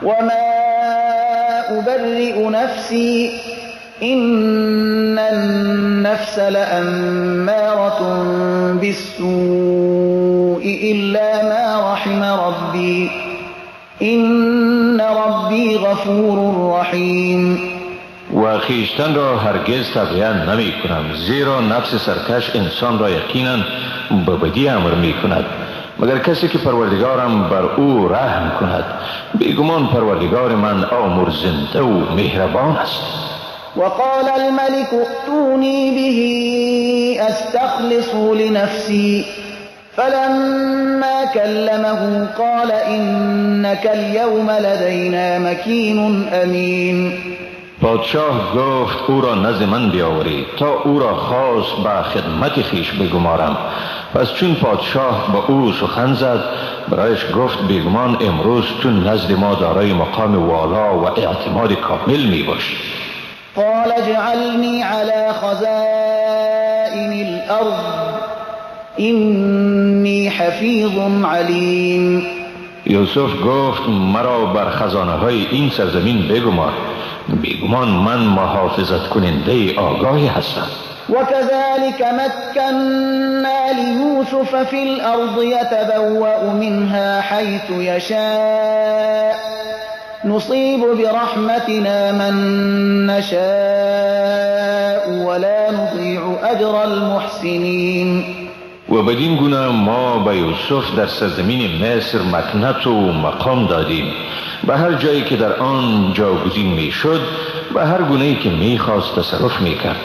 وما أبرئ نفسي إن النفس لأمارة بالسوء إلا ما رحم ربي إن ربي غفور رحیم. و خویشتن را هرگز تبریه نمی کنم، زیرا نفس سرکش انسان را یقینا به بدی امر می کند، مگر کسی که پروردگارم بر او رحم کند. بیگمان پروردگار من آمرزنده و مهربان است. وقال الملك ائتوني به استخلصه لنفسي فلما كلمه قال إنك اليوم لدينا مكين أمين. پادشاه گفت او را نزد من بیاورید تا او را خاص به خدمت خویش بگمارم. پس چون پادشاه با او سخن زد، برایش گفت بیگمان امروز تو نزد ما دارای مقام والا و اعتماد کامل می باشی. قال اجعلني على خزائن الارض إني حفیظ علیم. یوسف گفت مرا بر خزانه های این سرزمین بگمار، بیگمان من محافظت کننده آگاهی هستم. وكذلك مكنا ليوسف في الأرض يتبوأ منها حيث يشاء نصيب برحمتنا من نشاء ولا نضيع أجر المحسنين. و بدین گونه ما به یوسف در سرزمین مصر مکنت و مقام دادیم، به هر جایی که در آن جاگزین می شد، به هر گونه‌ای که می خواست تصرف می کرد.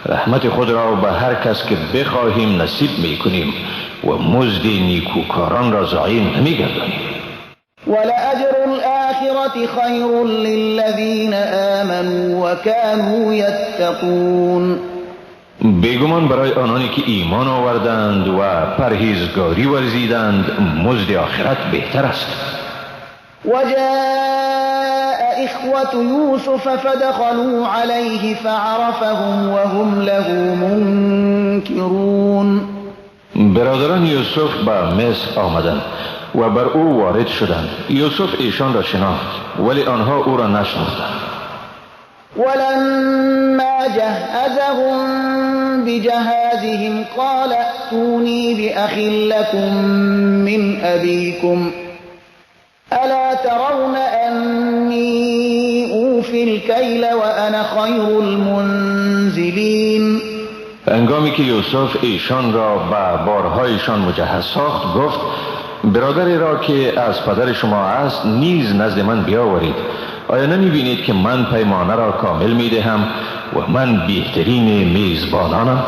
رحمت خود را به هر کس که بخواهیم نصیب می کنیم و مزد نیکوکاران را ضایع نمی گردانیم. ولأجر الآخرة خیر للذین آمنوا وكانوا یتقون. بیگمان برای آنانی که ایمان آوردند و پرهیزگاری ورزیدند مزد آخرت بهتر است. وجاء إخوة يوسف فدخلوا عليه فعرفهم وهم له منكرون. برادران یوسف به مصر آمدند و بر او وارد شدند. یوسف ایشان را شناخت ولی آنها او را نشناختند. ولما جهزهم بجهازهم قال ائتوني بأخ لكم من أبيكم ألا ترون أني أوفي الكيل وأنا خير المنزلين. هنگامی که یوسف ایشان را به بارهایشان مجهز ساخت گفت برادری را که از پدر شما است نیز نزد من بیاورید. آیا نمی بینید که من پیمانه را کامل می دهم و من بهترین میزبانانم؟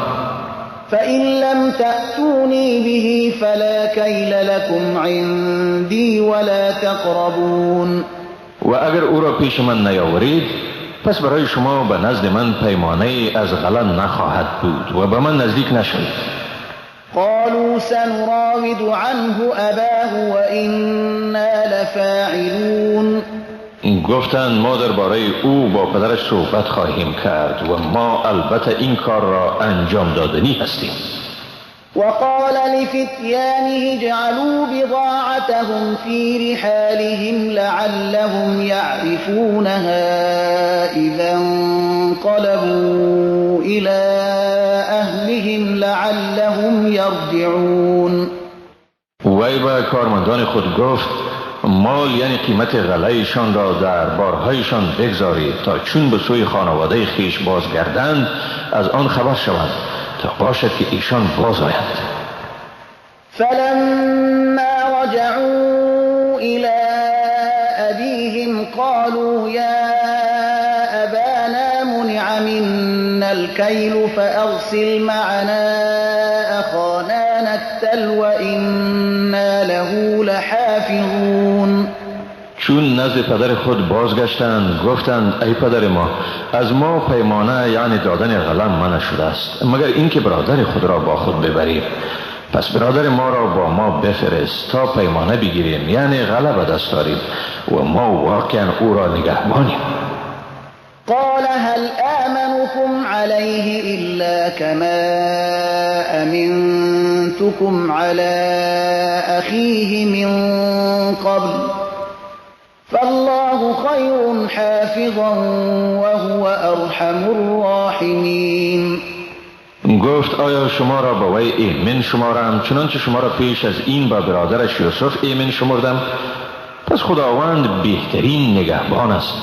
فإن لم تأتوني به فلا كيل لكم عندي ولا تقربون. و اگر او را پیش من نیاورید پس برای شما به نزد من پیمانه از غله نخواهد بود و به من نزدیک نشوید. قالوا سنراود عنه أباه وإنا لفاعلون. گفتند ما درباره او با پدرش صحبت خواهیم کرد و ما البته این کار را انجام دادنی هستیم. وقال لفتيانه اجعلوا بضاعتهم في رحالهم لعلهم يعرفونها إذا انقلبوا إلى أهلهم لعلهم يرجعون. وی به کارمندان خود گفت مال یعنی قیمت غله‌شان را در بارهایشان بگذارید تا چون به سوی خانواده خویش بازگردند از آن خبر شوند تا باشد که ایشان باز آیند. فلما رجعوا إلى أبيهم قالوا يا أبانا منع منا الكيل فأرسل معنا أخانا نكتل وإنا له لحافظون. چون نزد پدر خود بازگشتند گفتند ای پدر ما، از ما پیمانه یعنی دادن غلام منع شده است مگر اینکه برادر خود را با خود ببریم. پس برادر ما را با ما بفرست تا پیمانه بگیریم یعنی غله به دست آریم و ما واقعا او را نگهبانیم. قال هل آمنكم عليه إلا كما أمنتكم على أخيه من قبل فالله خير حافظا وهو أرحم الراحمين. گفت آیا شما را با وی ایمن شمارم چنانچه شما را پیش از این با برادرش یوسف ایمن شمردم؟ پس خداوند بهترین نگهبان است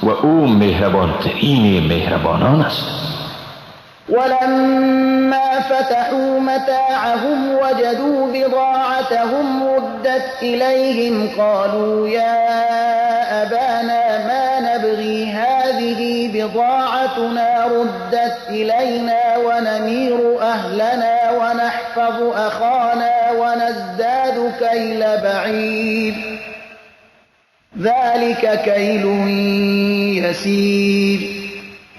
و او مهربانترین مهربانان است. ولما فتحوا متاعهم وجدوا بضاعتهم ردت إليهم قالوا يا أبانا ما نبغي هذه بضاعتنا ردت إلينا ونمير أهلنا ونحفظ أخانا ونزداد كيل بعير ذلك كيل يسير.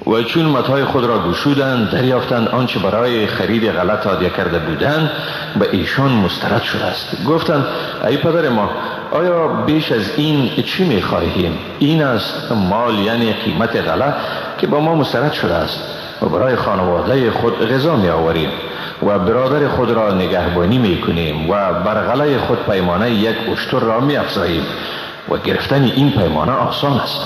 و چون متاع خود را گشودند دریافتند آنچه برای خرید غلط هدیه کرده بودند به ایشان مسترد شده است. گفتند ای پدر ما، آیا بیش از این چی میخواهیم؟ این است مال، یعنی قیمت غله که با ما مسترد شده است و برای خانواده خود غذا می آوریم و برادر خود را نگهبانی می کنیم و بر غله خود پیمانه یک اشتر را می افزاییم و گرفتن این پیمانه آسان است.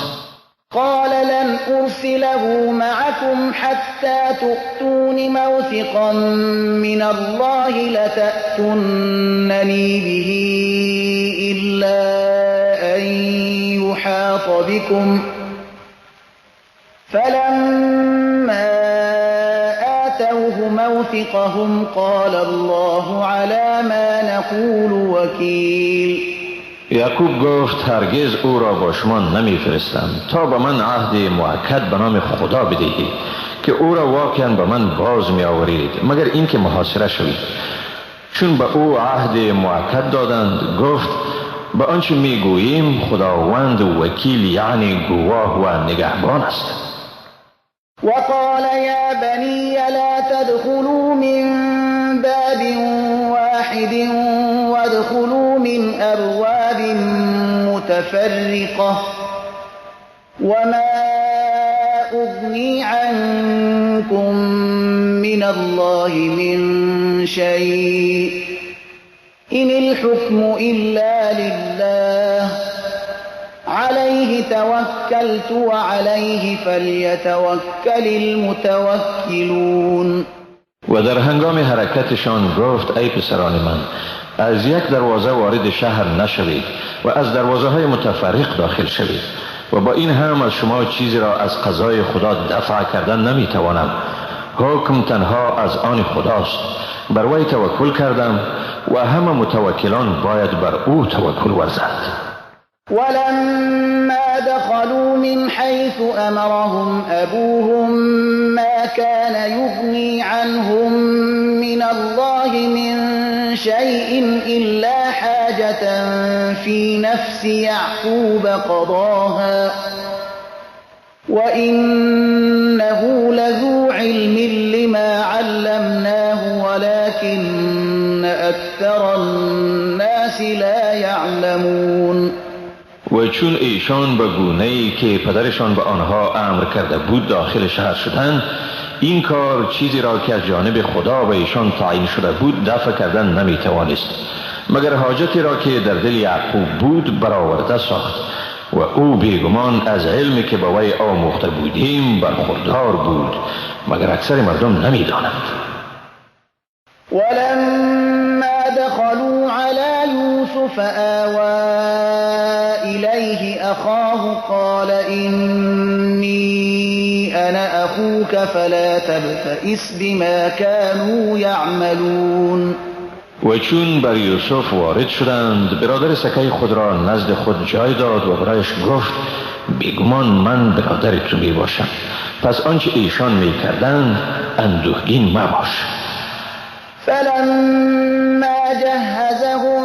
قال لن أرسله معكم حتى تؤتون موثقا من الله لتأتونني به إلا أن يحاط بكم فلما آتوه موثقهم قال الله على ما نقول وكيل. یعقوب گفت هرگز او را با شما نمیفرستم تا به من عهد مؤکد به نام خدا بدهید که او را واقعا به من باز می آورید، مگر اینکه محاصره شوید. چون به او عهد مؤکد دادند گفت به آنچه میگوییم خداوند وکیل، یعنی گواه و نگهبان است. وقال یا بنی لا تدخلوا من باب واحد وادخلوا من أبواب متفرقة وما أغني عنكم من الله من شيء إن الحكم إلا لله عليه توكلت وعليه فليتوكل المتوكلون. و در هنگام حرکتشان گفت ای پسران من، از یک دروازه وارد شهر نشوید و از دروازه های متفرق داخل شوید و با این هم از شما چیزی را از قضای خدا دفع کردن نمیتوانم. حکم تنها از آن خداست، بر وی توکل کردم و همه متوکلان باید بر او توکل ورزند. ولما دخلوا من حيث أمرهم أبوهم ما كان يغني عنهم من الله من شيء إلا حاجة في نفس يعقوب قضاها وإنه لذو علم لما علمناه ولكن أكثر الناس لا يعلمون. و چون ایشان به گونه‌ای که پدرشان به آنها امر کرده بود داخل شهر شدند، این کار چیزی را که از جانب خدا به ایشان تعیین شده بود دفع کردن نمیتوانست، مگر حاجتی را که در دل یعقوب بود برآورده ساخت و او بیگمان از علمی که به وی آموخته بودیم برخوردار بود، مگر اکثر مردم نمیدانند. ولما دخلوا على يوسف آوى إليه أخاه قال إني أنا أخوك فلا تبتئس بما كانوا يعملون. و چون بر یوسف وارد شدند، برادر سکه خود را نزد خود جای داد و برایش گفت بیگمان من برادر تو می باشم، پس آنچه ایشان می کردند اندوهگین مباش. فلما جهزهم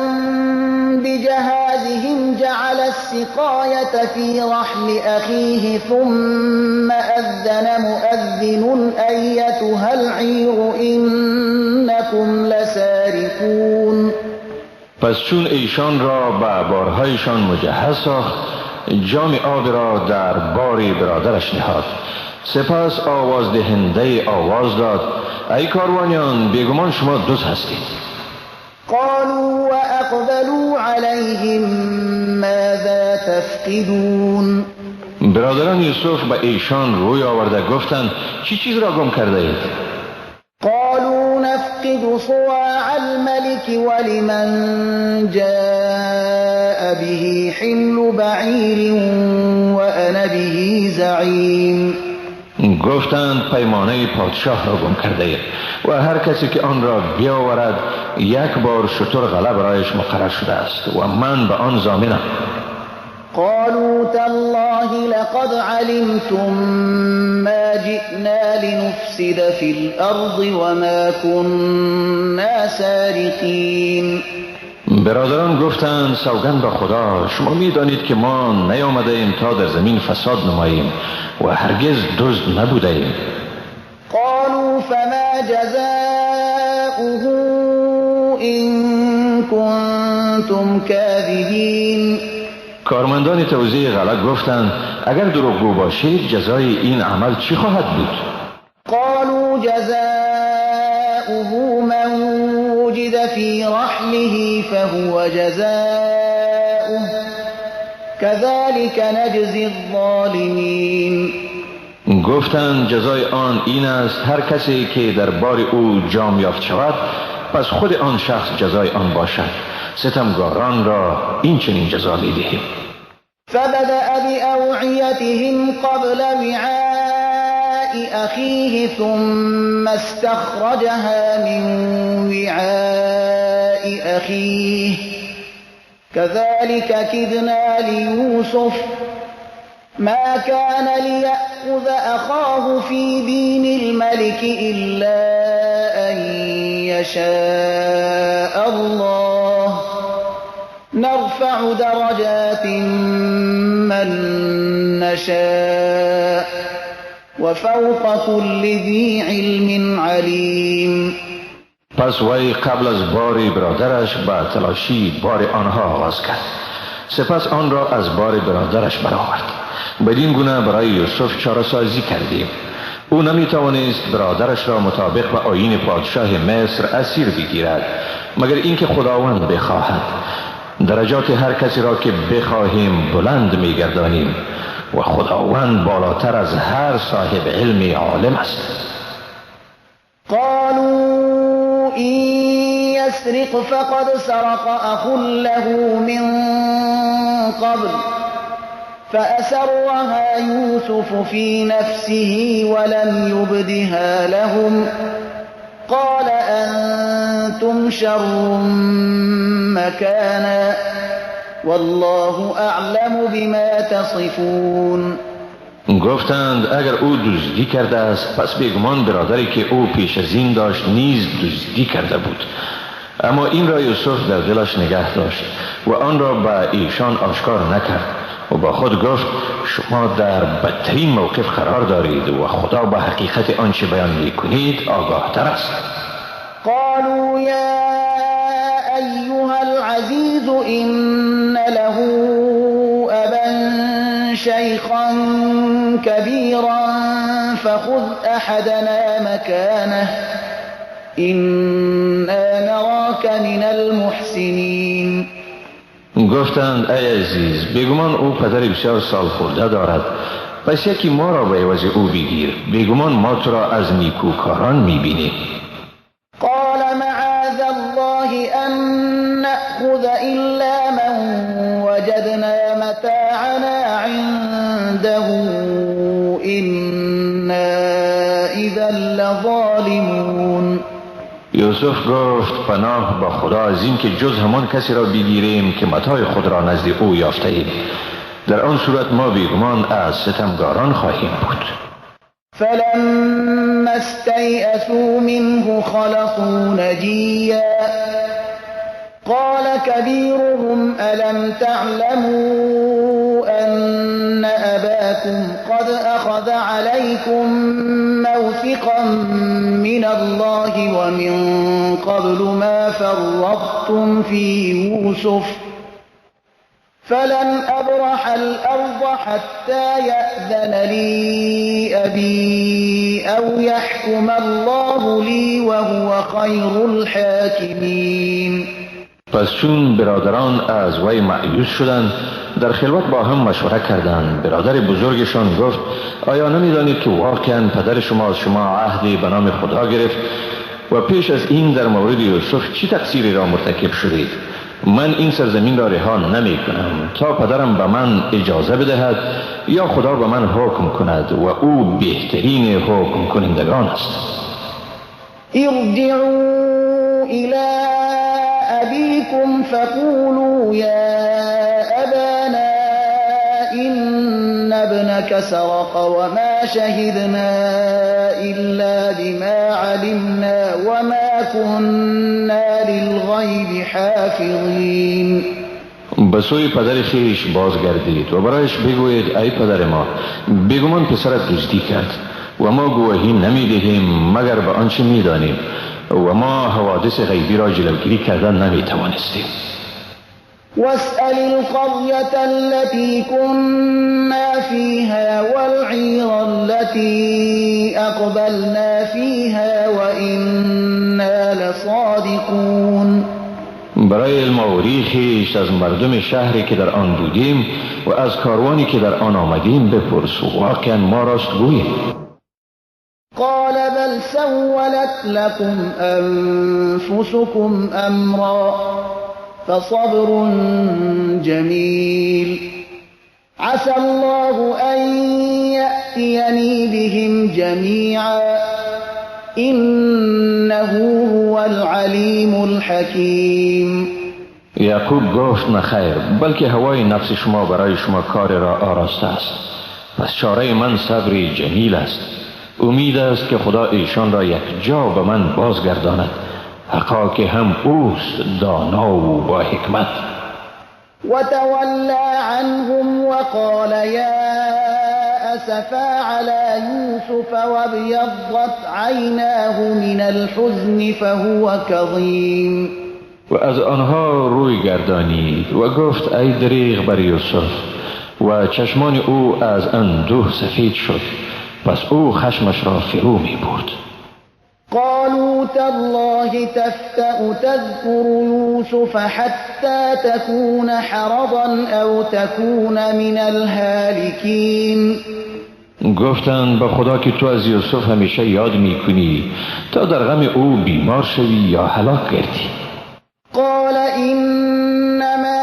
بجهازهم جعل السقاية في رحل أخيه ثم أذن مؤذن أيتها العير إنكم لسارقون. پس چون ایشان را به بارهایشان مجهز ساخت، جام آب را در بار برادرش نهاد. سپس آواز دهنده آواز داد ای کاروانیان، بیگمان شما دوست هستید. قالوا وأقبلوا عليهم ماذا تفقدون. برادران یوسف به ایشان روی آورده گفتند چی چیز را گم کرده اید؟ قالوا نفقد صواع الملك ولمن جاء به حمل بعیر وأنا به زعیم. گفتند پیمانه پادشاه را گم کرده اید و هر کسی که آن را بیاورد یک بار شتر غله برایش مقرر شده است و من به آن ضامنم. قالوا تالله لقد علمتم ما جئنا لنفسد في الأرض وما كنا سارقين. برادران گفتند سوگند به خدا، شما میدانید که ما نیامده ایم تا در زمین فساد نماییم و هرگز دزد نبوده ایم. قالوا فما جزاؤه إن كنتم كاذبين. کارمندان توزیع غله گفتند اگر دروغگو باشید جزای این عمل چی خواهد بود؟ قالوا جزاؤه من وجد في رحله فهو جزاؤه كذلك نجزي الظالمين. گفتند جزای آن این است هر کسی که در بار او جام یافت شود پس خود آن شخص جزای آن باشد. ستمگاران را این چنین جزا می‌دهیم. فبدأ بأوعيتهم قبل وعاء أخيه ثم استخرجها من وعاء أخيه كذلك كدنا ليوسف ما كان ليأخذ أخاه في دين الملك إلا أن يشاء الله نرفع درجات من نشاء وفوق كل ذي علم عليم. پس وی قبل از بار برادرش به تلاشی بار آنها آغاز کرد، سپس آن را از بار برادرش برآورد. بدین گونه برای یوسف چاره‌سازی کردیم. او نمیتوانست برادرش را مطابق به آیین پادشاه مصر اسیر بگیرد مگر اینکه خداوند بخواهد. درجات هر کسی را که بخواهیم بلند میگردانیم و خداوند بالاتر از هر صاحب علم عالم است. قالوا إن يسرق فقد سرق أخ له من قبل فأسرها يوسف في نفسه ولم يبدها لهم قال أنتم شر مكانا والله أعلم بما تصفون. گفتند اگر او دزدی کرده است پس بیگمان برادری که او پیش از این داشت نیز دزدی کرده بود. اما این را یوسف در دلش نگه داشت و آن را به ایشان آشکار نکرد و با خود گفت شما در بدترین موقف قرار دارید و خدا به حقیقت آنچه بیان میکنید آگاه تر است. قالوا یا ایها العزیز إن له أبا شیخا کبیرا فخذ أحدنا مکانه إنا نراک من المحسنین. گفتند ای عزیز، بیگمان او پدر بسیار سال خورده دارد، پس یکی ما را به عوض او بگیر، بیگمان ما تو را از نیکوکاران میبینیم. قال معاذ الله أن نأخذ إلا من وجدنا متاعنا عنده إنا إذا لظالمون. یوسف گفت پناه با خدا از این که جز همان کسی را بگیریم که متاع خود را نزد او یافته ایم. در آن صورت ما بیگمان از ستمگاران خواهیم بود. فلما استيئسوا منه خلصوا نجیا قال كبيرهم ألم تعلموا أن أباكم قد أخذ عليكم موثقا من الله ومن قبل ما فرطتم في يوسف فلن أبرح الأرض حتى يأذن لي أبي أو يحكم الله لي وهو خير الحاكمين. پس چون برادران از وی مأیوس شدند، در خلوت با هم مشوره کردند. برادر بزرگشان گفت: آیا نمیدانید که واقعا پدر شما از شما عهدی به نام خدا گرفت و پیش از این در مورد یوسف چی تقصیری را مرتکب شدید؟ من این سرزمین را رها نمی کنم تا پدرم به من اجازه بدهد یا خدا به من حکم کند و او بهترین حکم کنندگان است. ارجعوا الى أبيكم فقولوا يا أبانا إن ابنك سرق وما شهدنا إلا بما علمنا وما كنا للغيب حافظين. به سوی پدر خویش بازگردید و برایش بگویید: ای پدر ما، بیگمان پسرت دزدی کرد و ما گواهی نمیدهیم مگر به آنچه میدانیم و ما حوادث غیبی را جلوگیری کردن نمی توانستیم. واسأل القرية التي كنا فيها والعير التي أقبلنا فيها وإنا لصادقون. برای علم خویش از مردم شهری که در آن بودیم و از کاروانی که در آن آمدیم بپرس، واقعا ما راست گوییم. قال بل سولت لكم أنفسكم أمرا فصبر جميل عسى الله أن يأتيني بهم جميعا إنه هو العليم الحكيم. یعقوب گفت: نه خیر، بلکه هوای نفس شما برای شما کار را آراسته است. پس چاره من صبری جمیل است. امید است که خدا ایشان را یک جا به من بازگرداند، حقا که هم اوست دانا و با حکمت. وتولى عنهم وقال يا أسفا على يوسف وابيضت عيناه من الحزن فهو كظيم. و از آنها روی گردانید و گفت: ای دریغ بر یوسف، و چشمان او از اندوه سفید شد، پس او خشمش را فرو می برد. قالوا تالله تفتأ تذكر يوسف حتى تكون حرضا أو تكون من الهالكين. گفتند: به خدا که تو از یوسف همیشه یاد می کنی تا در غم او بیمار شوی یا هلاک گردی. قال إنما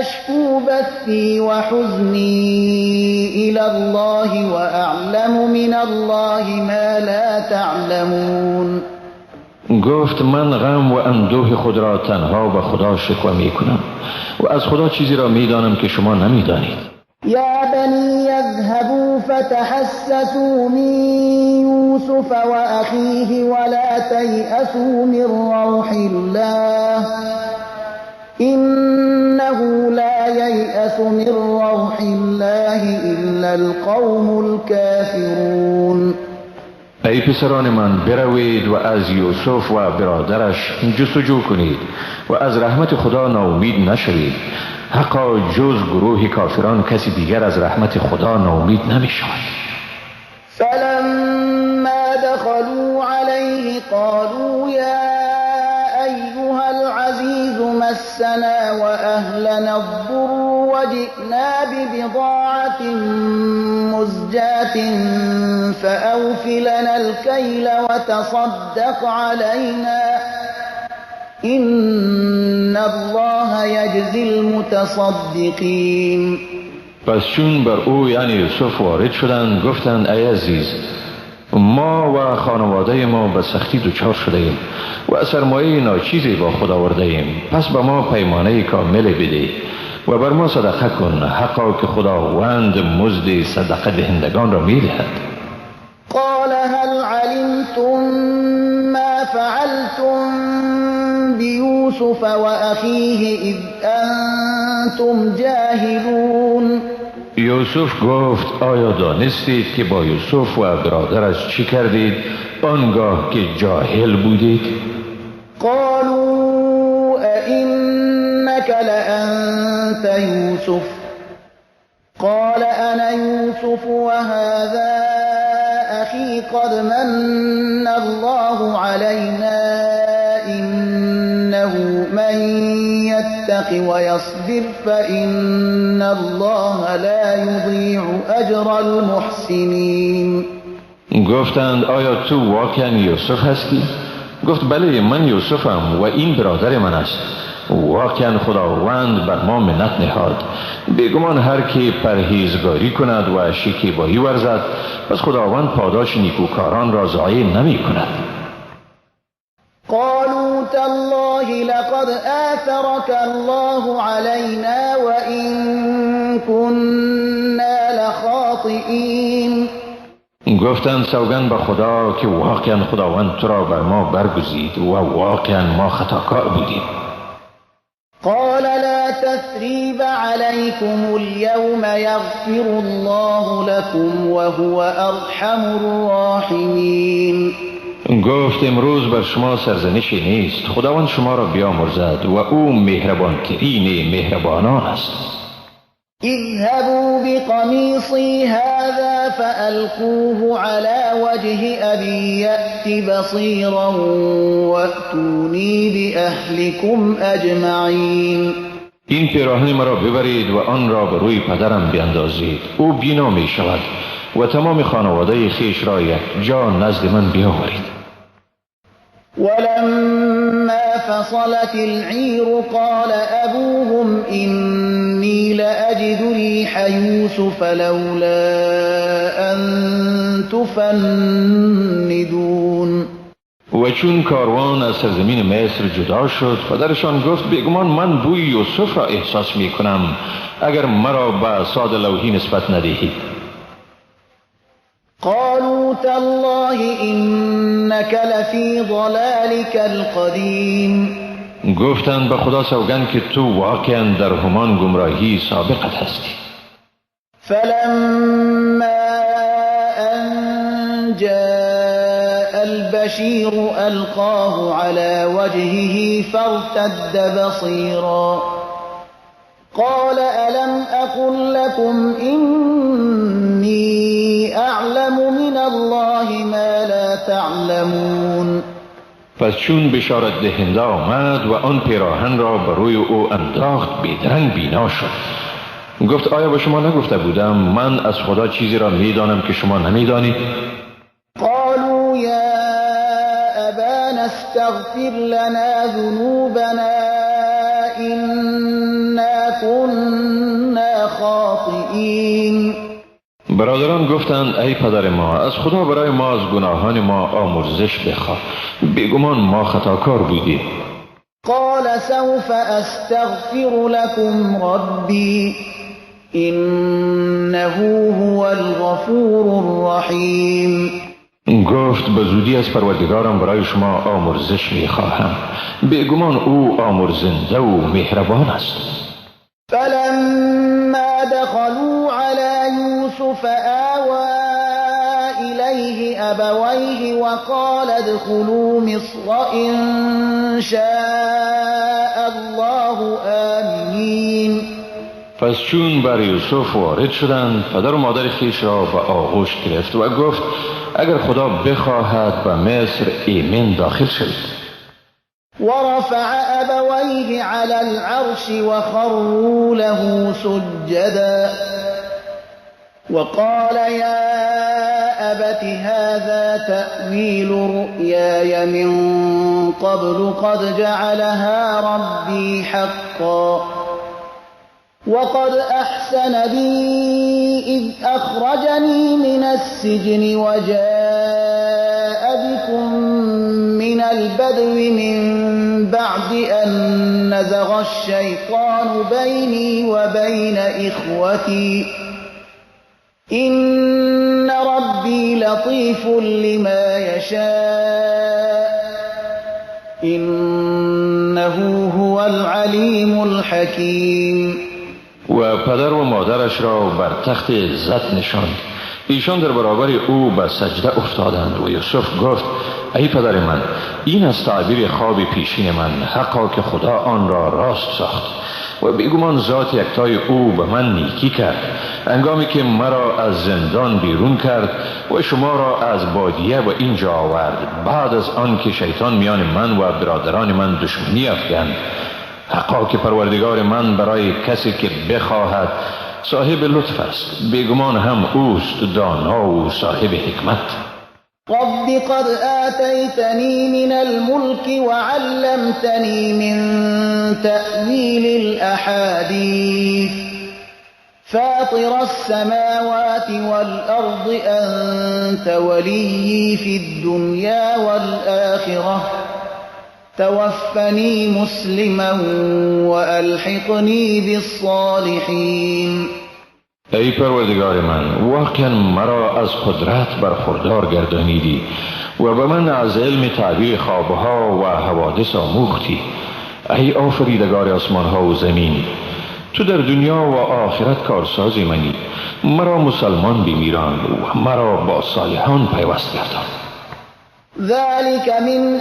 أشكو بثي وحزني إلى الله وأعلم من الله ما لا تعلمون. گفت: من غم و اندوه خود را تنها به خدا شکوه می کنم و از خدا چیزی را می دانم که شما نمی دانید. یا بنی اذهبوا فتحسسوا من یوسف وأخیه ولا تیأسوا من روح الله إنه لا ييأس من روح الله إلا القوم الكافرون. ای پسران من، بروید و از یوسف و برادرش جستجو کنید و از رحمت خدا ناامید نشوید. حقا جز گروه کافران کسی دیگر از رحمت خدا ناامید نمی شود. فلما دخلوا علیه قالوا یا أيها العزيز مسنا وأهلنا الضر وجئنا ببضاعة مزجاة فأوف لنا الكيل وتصدق علينا إن الله يجزي المتصدقين. پس چون بر او یعنی یوسف وارد شدند، گفتند: ای عزیز، ما و خانواده ما به سختی دچار شده ایم و سرمایه ناچیزی با خود آورده ایم، پس به ما پیمانه کامل بده و بر ما صدقه کن، حقا که خداوند مزد صدقه دهندگان را میدهد. قال هل علمتم ما فعلتم بیوسف وأخیه اذ انتم جاهلون. یوسف گفت: آیا دانستید که با یوسف و برادرش چی کردید آنگاه که جاهل بودید؟ قالوا أئنك لأنت یوسف؟ قال أنا یوسف وهذا أخی قد من الله علينا إنه من يتق ويصبر فإن الله لا يضيع أجر المحسنين. گفتند آیا تو واقعا یوسف هستی؟ گفت بله، من یوسفم و این برادر من است. واقعا خداوند بر ما منت نهاد. بیگمان هر که پرهیزگاری کند و شکیبایی ورزد پس خداوند پاداش نیکوکاران را ضایع نمی کند. قالوا تالله لقد آثرك الله علينا وإن كنا لخاطئين. گفتند سوگند به خدا که واقعا خداوند تو را بر ما برگزید و واقعا ما خطاکار بودیم. قال لا تثریب علیکم اليوم یغفر الله لكم وهو ارحم الراحمین. گفت امروز بر شما سرزنشی نیست، خداوند شما را بیامرزد و او مهربانترین مهربانان است. اذهبوا بقميصي هذا فألقوه على وجه أبي يأت بصيرا وأتوني بأهلكم أجمعين. این پیراهن مرا ببرید و آن را به روی پدرم بیندازید، او بینا می شود و تمام خانواده خیش را یک جا نزد من بیاورید. ولما فصلت العير قال أبوهم إني لأجد ريح يوسف لولا أن تفندون. و چون کاروان از سرزمین مصر جدا شد، پدرشان گفت بیگمان من بوی یوسف را احساس می کنم، اگر مرا به ساده لوحی نسبت ندهید. قالوا تالله إنك لفی ضلالك القدیم. گفتند به خدا سوگند که تو واقعا در همان گمراهی سابقت هستی. فلما أن جاء البشیر ألقاه على وجهه فارتد بصیرا قال ألم أقل لكم إني أعلم من الله ما لا تعلمون. پس چون بشارت دهنده آمد و آن پیراهن را بر روی او انداخت، بیدرنگ بینا شد. گفت آیا به شما نگفته بودم من از خدا چیزی را میدانم که شما نمیدانید؟ قالوا یا أبانا استغفر لنا ذنوبنا إنا كنا خاطئین. برادران گفتند ای پدر ما، از خدا برای ما از گناهان ما آمرزش بخواه، بیگمان ما خطاکار بودیم. قال سوف استغفر لكم ربی انه هو الغفور الرحیم. گفت به زودی از پروردگارم برای شما آمرزش میخواهم، بیگمان او آمرزنده و مهربان است. فلما دخلوا على يوسف آوى إليه أبويه وقال ادخلوا مصر إن شاء الله آمنين. پس چون بر یوسف وارد شدند، پدر و مادر خویش را به آغوش گرفت و گفت اگر خدا بخواهد به مصر ایمن داخل شوید. ورفع أبويه على العرش وخروا له سجدا وقال يا أبت هذا تأويل رؤياي من قبل قد جعلها ربي حقا وقد أحسن بي إذ أخرجني من السجن وجاء بكم من البدو من بعد أن نزغ الشيطان بيني وبين إخوتي إن ربي لطيف لما يشاء إنه هو العليم الحكيم. و پدر و مادرش را بر تخت عزت نشاند. ایشان در برابر او به سجده افتادند و یوسف گفت ای پدر من، این از تعبیر خواب پیشین من، حقا که خدا آن را راست ساخت و بیگمان ذات یکتای او به من نیکی کرد هنگامی که مرا از زندان بیرون کرد و شما را از بادیه به اینجا آورد، بعد از آن که شیطان میان من و برادران من دشمنی افکند. حقا که پروردگار من برای کسی که بخواهد صاحب لطف است، بیگمان هم اوست دانا و صاحب حکمت. رب قد آتيتني من الملك وعلمتني من تأويل الأحاديث فاطر السماوات والأرض أنت وليي في الدنيا والآخرة توفني مسلما وألحقني بالصالحين. ای پروردگار من، واقعا مرا از قدرت برخوردار گردانیدی و به من از علم تعبیر خوابها و حوادث آموختی. ای آفریدگار آسمانها و زمین، تو در دنیا و آخرت کارساز منی، مرا مسلمان بمیران و مرا با صالحان پیوست گردان. ذلك من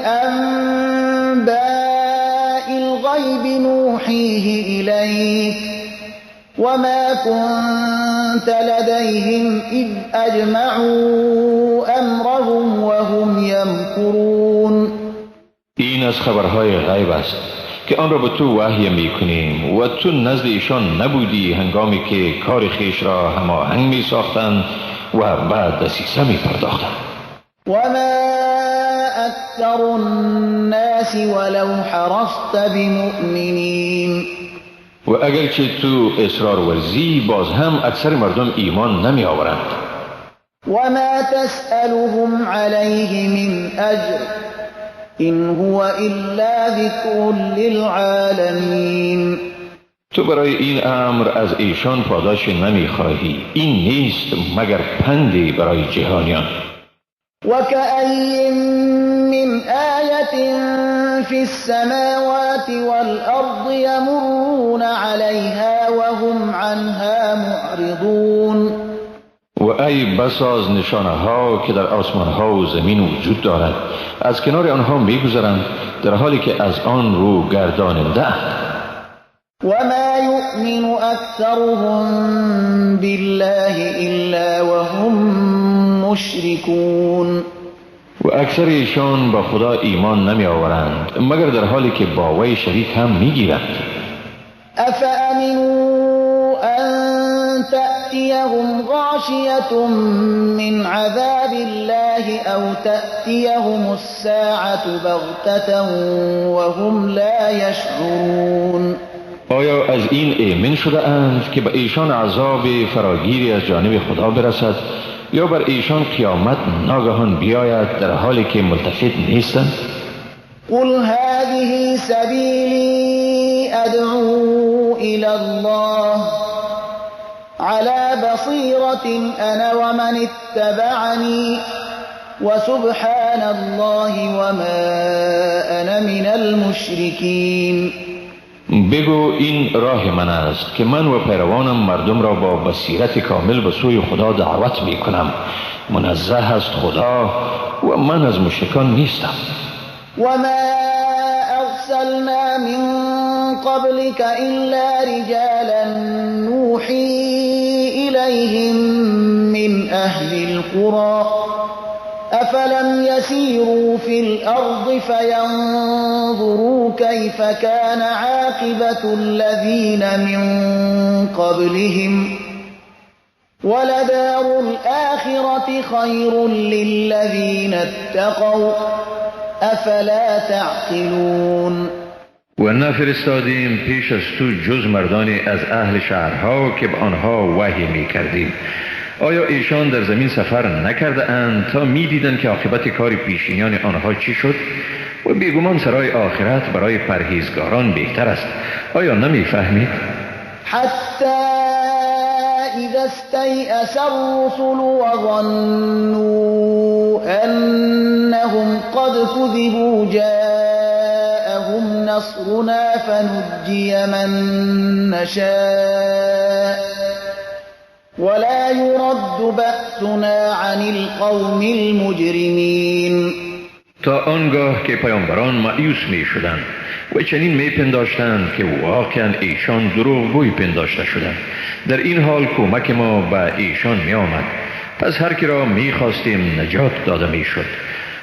انباء الغیب نوحیه الیک وما كنت لديهم اذ اجمعوا امرهم وهم يمكرون. این از خبرهای غیب است که آن را به تو وحی میکنیم و تو نزد ایشان نبودی هنگامی که کار خویش را هماهنگ میساختند و بعد دسیسه میپرداختند. وما اکثر الناس ولو حرصت بمؤمنین. و اگرچه تو اصرار ورزی، باز هم اکثر مردم ایمان نمی آورند. وما تسألهم علیه من اجر این هو الا ذکر للعالمین. تو برای این امر از ایشان پاداش نمی خواهی، این نیست مگر پندی برای جهانیان. وكأي من آية في السماوات والأرض يمرون عليها وهم عنها معرضون. و ای بسا از نشانه ها که در آسمان ها و زمین وجود دارد، از کنار آنها میگذرند در حالی که از آن رو گرداننده اند. وما يؤمن أكثرهم بالله إلا وهم مشركون. و اکثر ایشان با خدا ایمان نمی آورند مگر در حالی که با وی شریک هم می گیرند. أفأمنوا أن تأتيهم غاشية من عذاب الله أو تأتيهم الساعة بغتة وهم لا يشعرون. آیا از این ایمن شده اند که به ایشان عذاب فراگیری از جانب خدا برسد یا بر ایشان قیامت ناگهان بیاید در حالی که ملتفت نیستند؟ قل هذه سبیلی ادعو الی الله على بصیرة انا ومن اتبعنی وسبحان الله وما انا من المشرکین. بگو این راه من است که من و پیروانم مردم را با بصیرت کامل به سوی خدا دعوت می کنم. منزه است خدا و من از مشرکان نیستم. و ما ارسلنا من قبلك الا رجالا نوحی الیهم من اهل القرى أفلم يسيروا في الأرض فينظروا كيف كان عاقبة الذين من قبلهم ولدار الآخرة خير للذين اتقوا أفلا تعقلون. و نفرستادیم پیش از تو جز مردانی از اهل شهرها که به آنها وحی می کردیم. آیا ایشان در زمین سفر نکرده اند تا می دیدند که عاقبت کار پیشینیان آنها چی شد؟ و بیگمان سرای آخرت برای پرهیزگاران بهتر است. آیا نمی فهمید؟ حتی اذا استیأس الرسل وظنوا انهم قد كذبوا جاءهم نصرنا فنجي من نشاء ولا يرد بأسنا عن القوم المجرمين. تا آنگاه که پیامبران مایوس می شدند و چنین می پنداشتند که واقعا ایشان دروغگوی پنداشته شدند، در این حال کمک ما به ایشان می آمد. پس هر کی را می خواستیم نجات داده می شد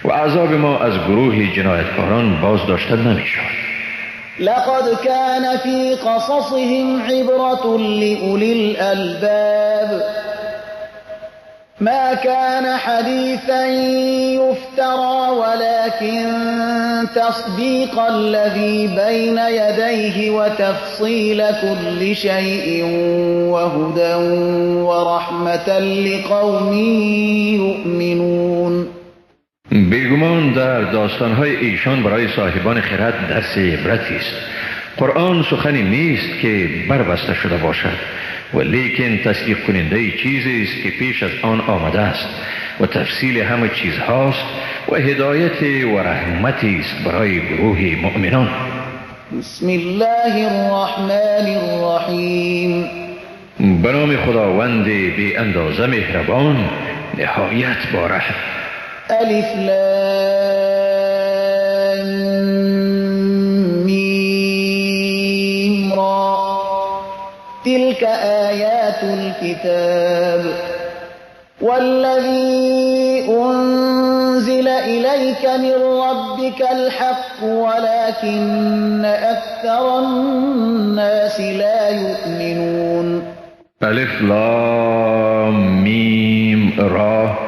و عذاب ما از گروه جنایتکاران باز داشته نمی شد. لقد كان في قصصهم عبرة لأولي الألباب. ما كان حديثا يفترى ولكن تصديق الذي بين يديه وتفصيل كل شيء وهدى ورحمة لقوم يؤمنون. بیگمان در داستانهای ایشان برای صاحبان خرد درس عبرتی است. قرآن سخنی نیست که بربسته شده باشد، و لیکن تصدیق کننده چیزی است که پیش از آن آمده است و تفصیل همه چیز هاست و هدایت و رحمتی است برای گروه مؤمنان. بسم الله الرحمن الرحیم. به نام خداوند بی اندازه مهربان، نهایت با رحم. الف لام میم را. تلك آیات الكتاب والذی أنزل إلیک من ربک الحق ولكن أکثر الناس لا یؤمنون. الف لام میم را.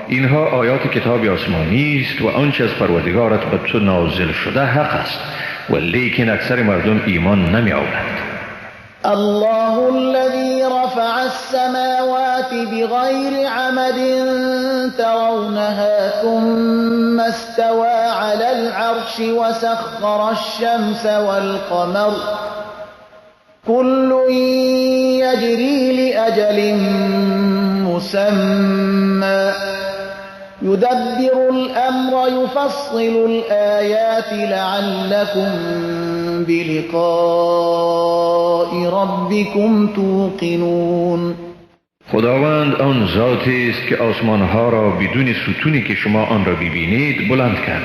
اینها آیات کتاب آسمانی است و آنچه از پروردگارت به تو نازل شده حق است، و لیکن اکثر مردم ایمان نمی آورند. الله الذي رفع السماوات بغير عمد ترونها ثم استوى على العرش وسخر الشمس والقمر كل يجري لأجل مسمى يدبر الأمر يفصل الآيات لعلكم بلقاء ربكم توقنون. خداوند آن ذاتی است که آسمانها را بدون ستونی که شما آن را ببینید بلند کرد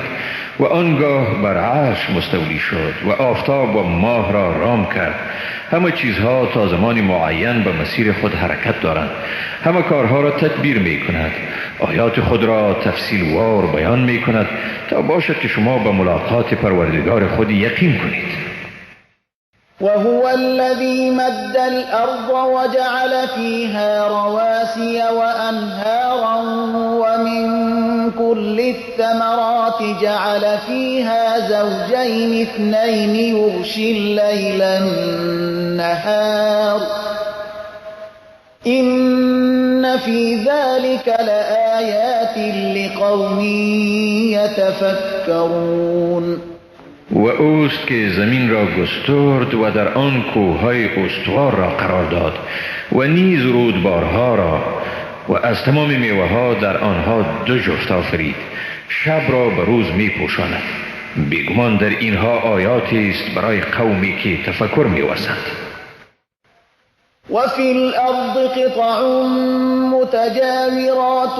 و آنگاه بر عرش مستولی شد و آفتاب و ماه را رام کرد. همه چیزها تا زمان معین به مسیر خود حرکت دارند. همه کارها را تدبیر می کند. آیات خود را تفصیل وار بیان می کند تا باشد که شما به ملاقات پروردگار خود یقین کنید. وهو الذي مد الأرض وجعل فيها رواسي وأنهارا ومن كل الثمرات جعل فيها زوجين اثنين يغشي الليل النهار إن في ذلك لآيات لقوم يتفكرون. و اوست که زمین را گسترد و در آن کوههای استوار را قرار داد و نیز رودبارها را و از تمام میوه ها در آنها دو جفت آفرید. شب را به روز می پوشاند. بیگمان در اینها آیاتی است برای قومی که تفکر می ورزند. وفي الأرض قطع متجاورات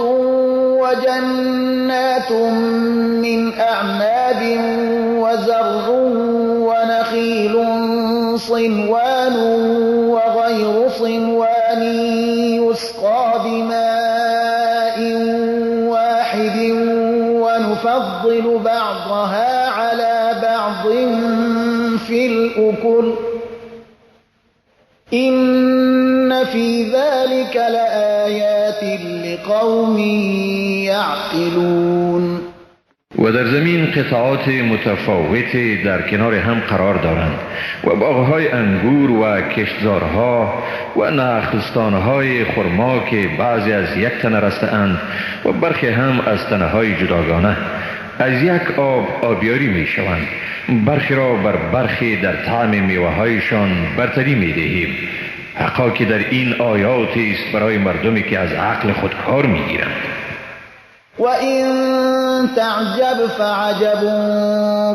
وجنات من أعناب وزرع ونخيل صنوان وغير صنوان يسقى بماء واحد ونفضل بعضها على بعض في الأكل إن في ذلك لآيات لقوم يعقلون. و در زمین قطعات متفاوتی در کنار هم قرار دارند و باغ‌های انگور و کشتزارها و نخلستان‌های خرما که بعضی از یک تنه رسته‌اند و برخی هم از تنه‌های جداگانه از یک آب آبیاری می‌شوند. برخی را بر برخی در طعم میوه‌هایشان برتری می‌دهیم. حقا که در این آیاتی است برای مردمی که از عقل خود کار می‌گیرند. وَإِن تَعْجَبْ فَعَجَبٌ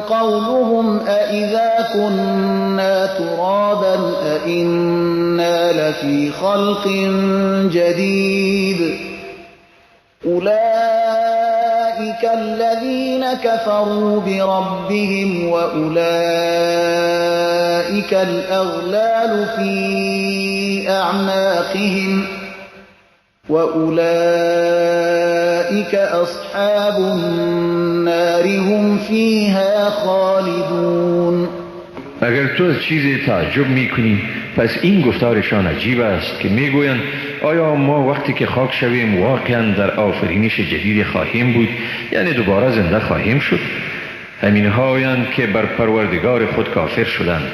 قَوْلُهُمْ أَإِذَا كُنَّا تُرَابًا أَإِنَّا لَفِي خَلْقٍ جَدِيدٍ أُولَئِكَ الَّذِينَ كَفَرُوا بِرَبِّهِمْ وَأُولَئِكَ الْأَغْلَالُ فِي أَعْنَاقِهِمْ وَأُولَئِكَ أَصْحَابُ النَّارِ هُمْ فِيهَا خَالِدُونَ. اگر تو از چیزی تعجب میکنی پس این گفتارشان عجیب است که میگویند آیا ما وقتی که خاک شویم واقعا در آفرینش جدید خواهیم بود، یعنی دوباره زنده خواهیم شد؟ همین هایند که بر پروردگار خود کافر شدند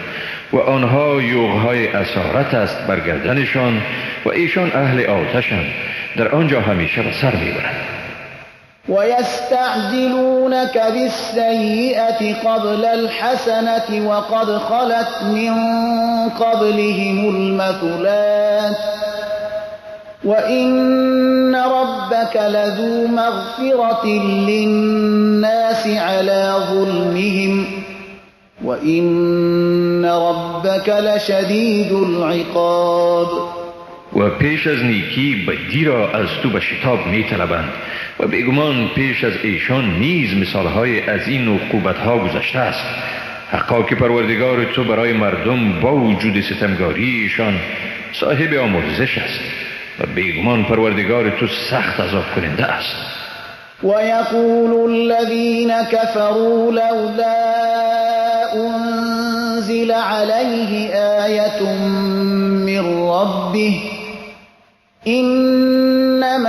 و آنها یوغهای اسارت است بر گردنشان و ایشان اهل آتشند، در آنجا همیشه به سر میبرند. ويستعجلونك بالسيئة قبل الحسنة وقد خلت من قبلهم المثلات وإن ربك لذو مغفرة للناس على ظلمهم وإن ربك لشديد العقاب. و پیش از نیکی بدی را از تو به شتاب می طلبند و بیگمان پیش از ایشان نیز مثالهای از این عقوبتها گذشته است. حقا که پروردگار تو برای مردم با وجود ستمگاری ایشان صاحب آمرزش است و بیگمان پروردگار تو سخت عذاب کننده است. و یقول الذین كفروا لولا انزل علیه آیة من ربه انما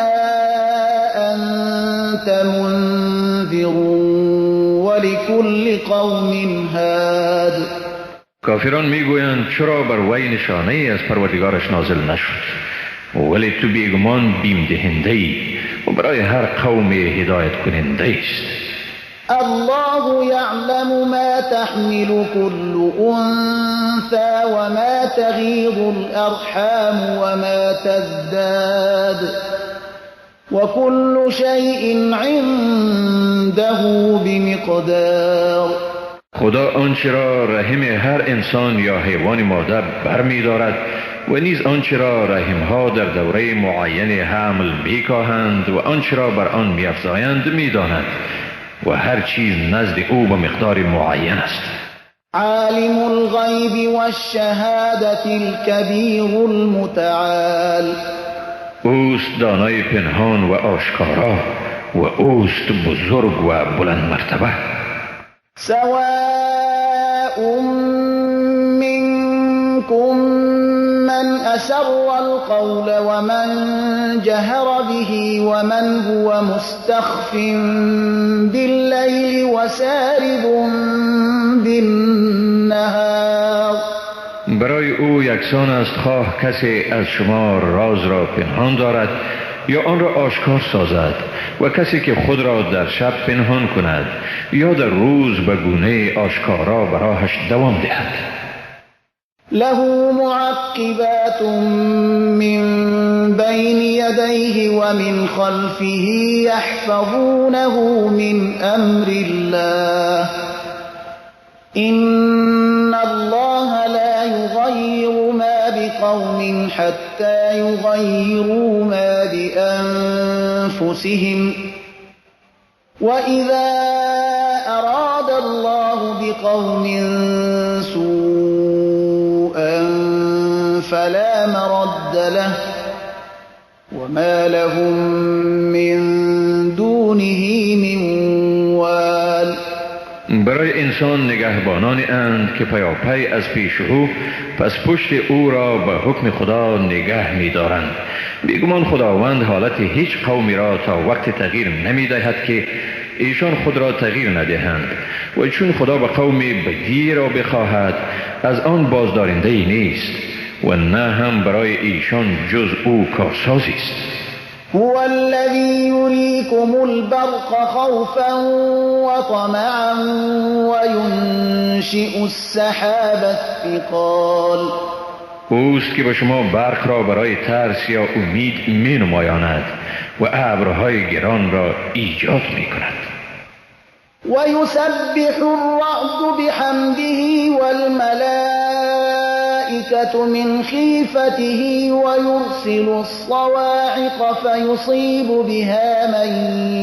انت منذر ولكل قوم هاد. کافران میگویند چرا بر وی نشانه ای از پروردگارش نازل نشد، ولی تو بیگمان بیم دهنده ای و برای هر قوم هدایت کننده است. الله يعلم ما تحمل كل أنثى وما تغيض الأرحام وما تزداد وكل شيء عنده بمقدار. خدا آنچه را رحم هر انسان یا حیوان ماده برمی دارد و نیز آنچه را رحمها در دوره معین حمل میکاهند و آنچه را بر آن میافزایند میداند و هر چیز نزد او به مقدار معین است. عالم الغیب والشهادة الكبیر المتعال. اوست دانای پنهان و آشکارا و اوست بزرگ و بلند مرتبه. سواء منكم من أسر القول ومن جهر به ومن هو مستخف بالليل وسارب بالنهار. برای او یکسان است خواه کسی از شما راز را پنهان دارد یا آن را آشکار سازد و کسی که خود را در شب پنهان کند یا در روز به گونه آشکارا براهش دوام دهد. له معقبات من بين يديه ومن خلفه يحفظونه من أمر الله إن الله لا يغير ما بقوم حتى يغيروا ما بأنفسهم وإذا أراد الله بقوم سوءا فلا مرد له وما لهم من دونه من وال. برای انسان نگهبانان اند که پیاپی از پیش او پس پشت او را به حکم خدا نگه می دارند. بیگمان خداوند حالت هیچ قومی را تا وقت تغییر نمی دهد که ایشان خود را تغییر ندهند و چون خدا به قوم بدی را بخواهد از آن بازدارنده ای نیست و نه هم برای ایشان جز او کارسازی است. هو الذي يريكم البرق خوفا وطمعا وينشئ السحاب الثقال. اوست که به شما برق را برای ترس یا امید می نمایاند و ابرهای گران را ایجاد می کند. ويسبح الرعد بحمده والملائكة من خيفته ويرسل الصواعق فيصيب بها من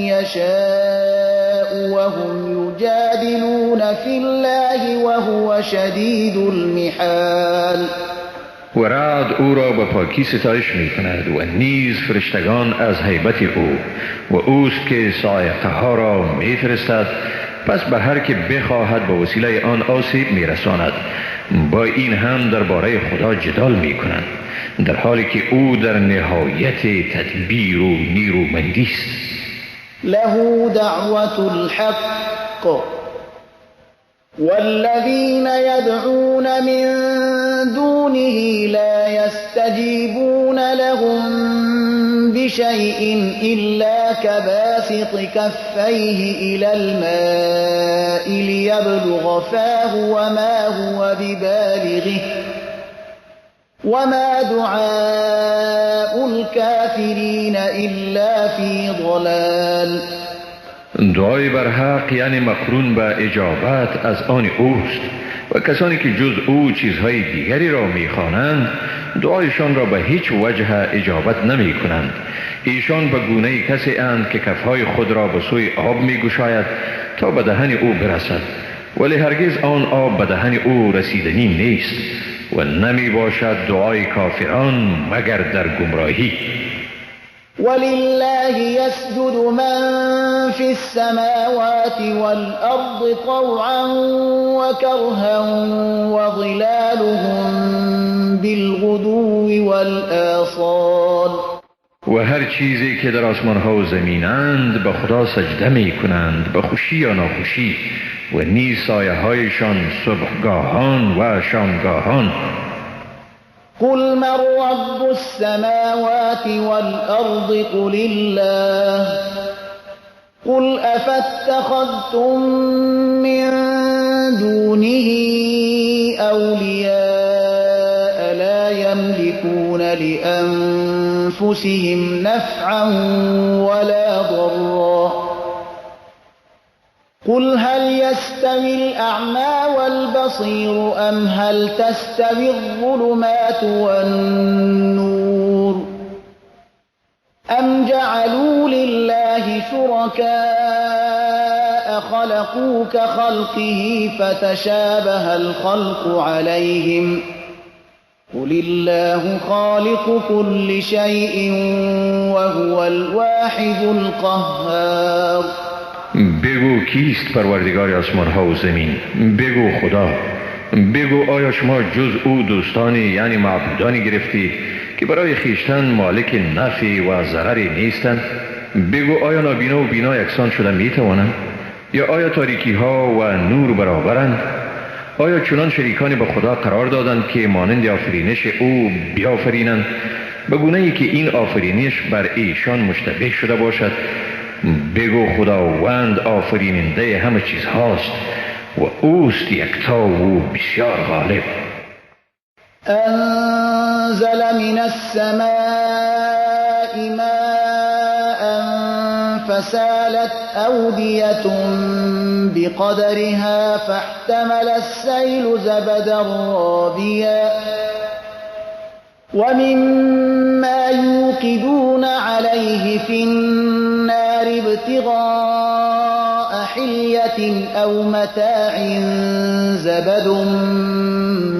يشاء وهم يجادلون في الله وهو شديد المحال. و رعد او را به پاکی ستایش می کند و نیز فرشتگان از هیبت او و اوست که صاعقه ها را می فرستد، پس به هر که بخواهد به وسیله آن آسیب می رساند با این هم درباره خدا جدال می کنند، در حالی که او در نهایت تدبیر و نیرومندی است. له دعوة الحق والذین يدعون من دونه لا يستجيبون لهم بشيء إلا كباسط كفيه إلى الماء ليبلغ فاه وما هو ببالغه وما دعاء الكافرين إلا في ضلال. دعای بر حق یعنی مقرون به اجابت از آن اوست و کسانی که جز او چیزهای دیگری را میخوانند دعایشان را به هیچ وجه اجابت نمی کنند. ایشان به گونه کسی اند که کفهای خود را به سوی آب می گشاید تا به دهن او برسد، ولی هرگز آن آب به دهن او رسیدنی نیست و نمی باشد دعای کافران مگر در گمراهی. ولله يسجد من في السماوات والأرض طوعا وكرها وظلالهم بالغدو والآصال. و هر چیزی که در آسمان ها و زمینند به خدا سجده می کنند، به خوشی یا ناخوشی، و نیز سایه هایشان صبحگاهان و شامگاهان. قل من رب السماوات والأرض قل الله قل أفاتخذتم من دونه أولياء لا يملكون لأنفسهم نفعا ولا ضرا قل هل يستوي الأعمى والبصير أم هل تستوي الظلمات والنور أم جعلوا لله شركاء خلقوا كخلقه فتشابه الخلق عليهم قل الله خالق كل شيء وهو الواحد القهار. بگو کیست پروردگار آسمان ها و زمین؟ بگو خدا. بگو آیا شما جز او دوستانی یعنی معبودانی گرفتید که برای خویشتن مالک نفع و ضرری نیستند؟ بگو آیا نابینا و بینا یکسان شده می توانند؟ یا آیا تاریکی ها و نور برابرند؟ آیا چنان شریکانی به خدا قرار دادند که مانند آفرینش او بیافرینند، به گونه ای که این آفرینش بر ایشان مشتبه شده باشد؟ بگو خداوند آفریننده همه چیز هاست و اوست یکتا و بسیار غالب. انزل من السماء ماء فسالت أودية بقدرها فاحتمل السيل زبدا رابيا ومما يوقدون عليه في النار ابتغاء حلية أو متاع زبد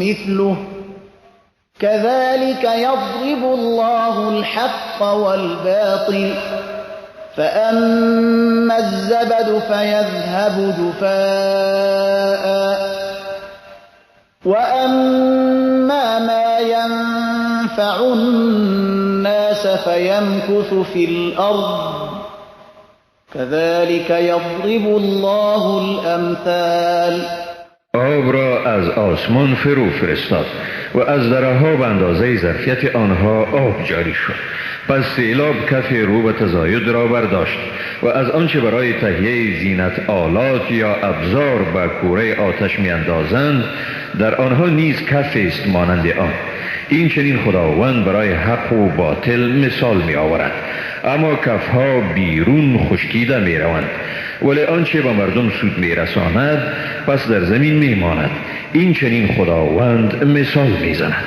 مثله كذلك يضرب الله الحق والباطل فأما الزبد فيذهب جفاء وأما ما ينفع الناس فيمكث في الأرض كذلك يضرب الله الأمثال. آب را از آسمان فرو فرستاد و از دره‌ها به اندازه ظرفیت آنها آب جاری شد. پس سیلاب کف رو به تزاید را برداشت و از آنچه برای تهیه زینت آلات یا ابزار به کوره آتش میاندازند در آنها نیز کف است مانند آن. این چنین خداوند برای حق و باطل مثال می آورد، اما کفها بیرون خشکیده می روند، ولی آنچه به مردم سود می رساند پس در زمین می ماند. این چنین خداوند مثال می زند.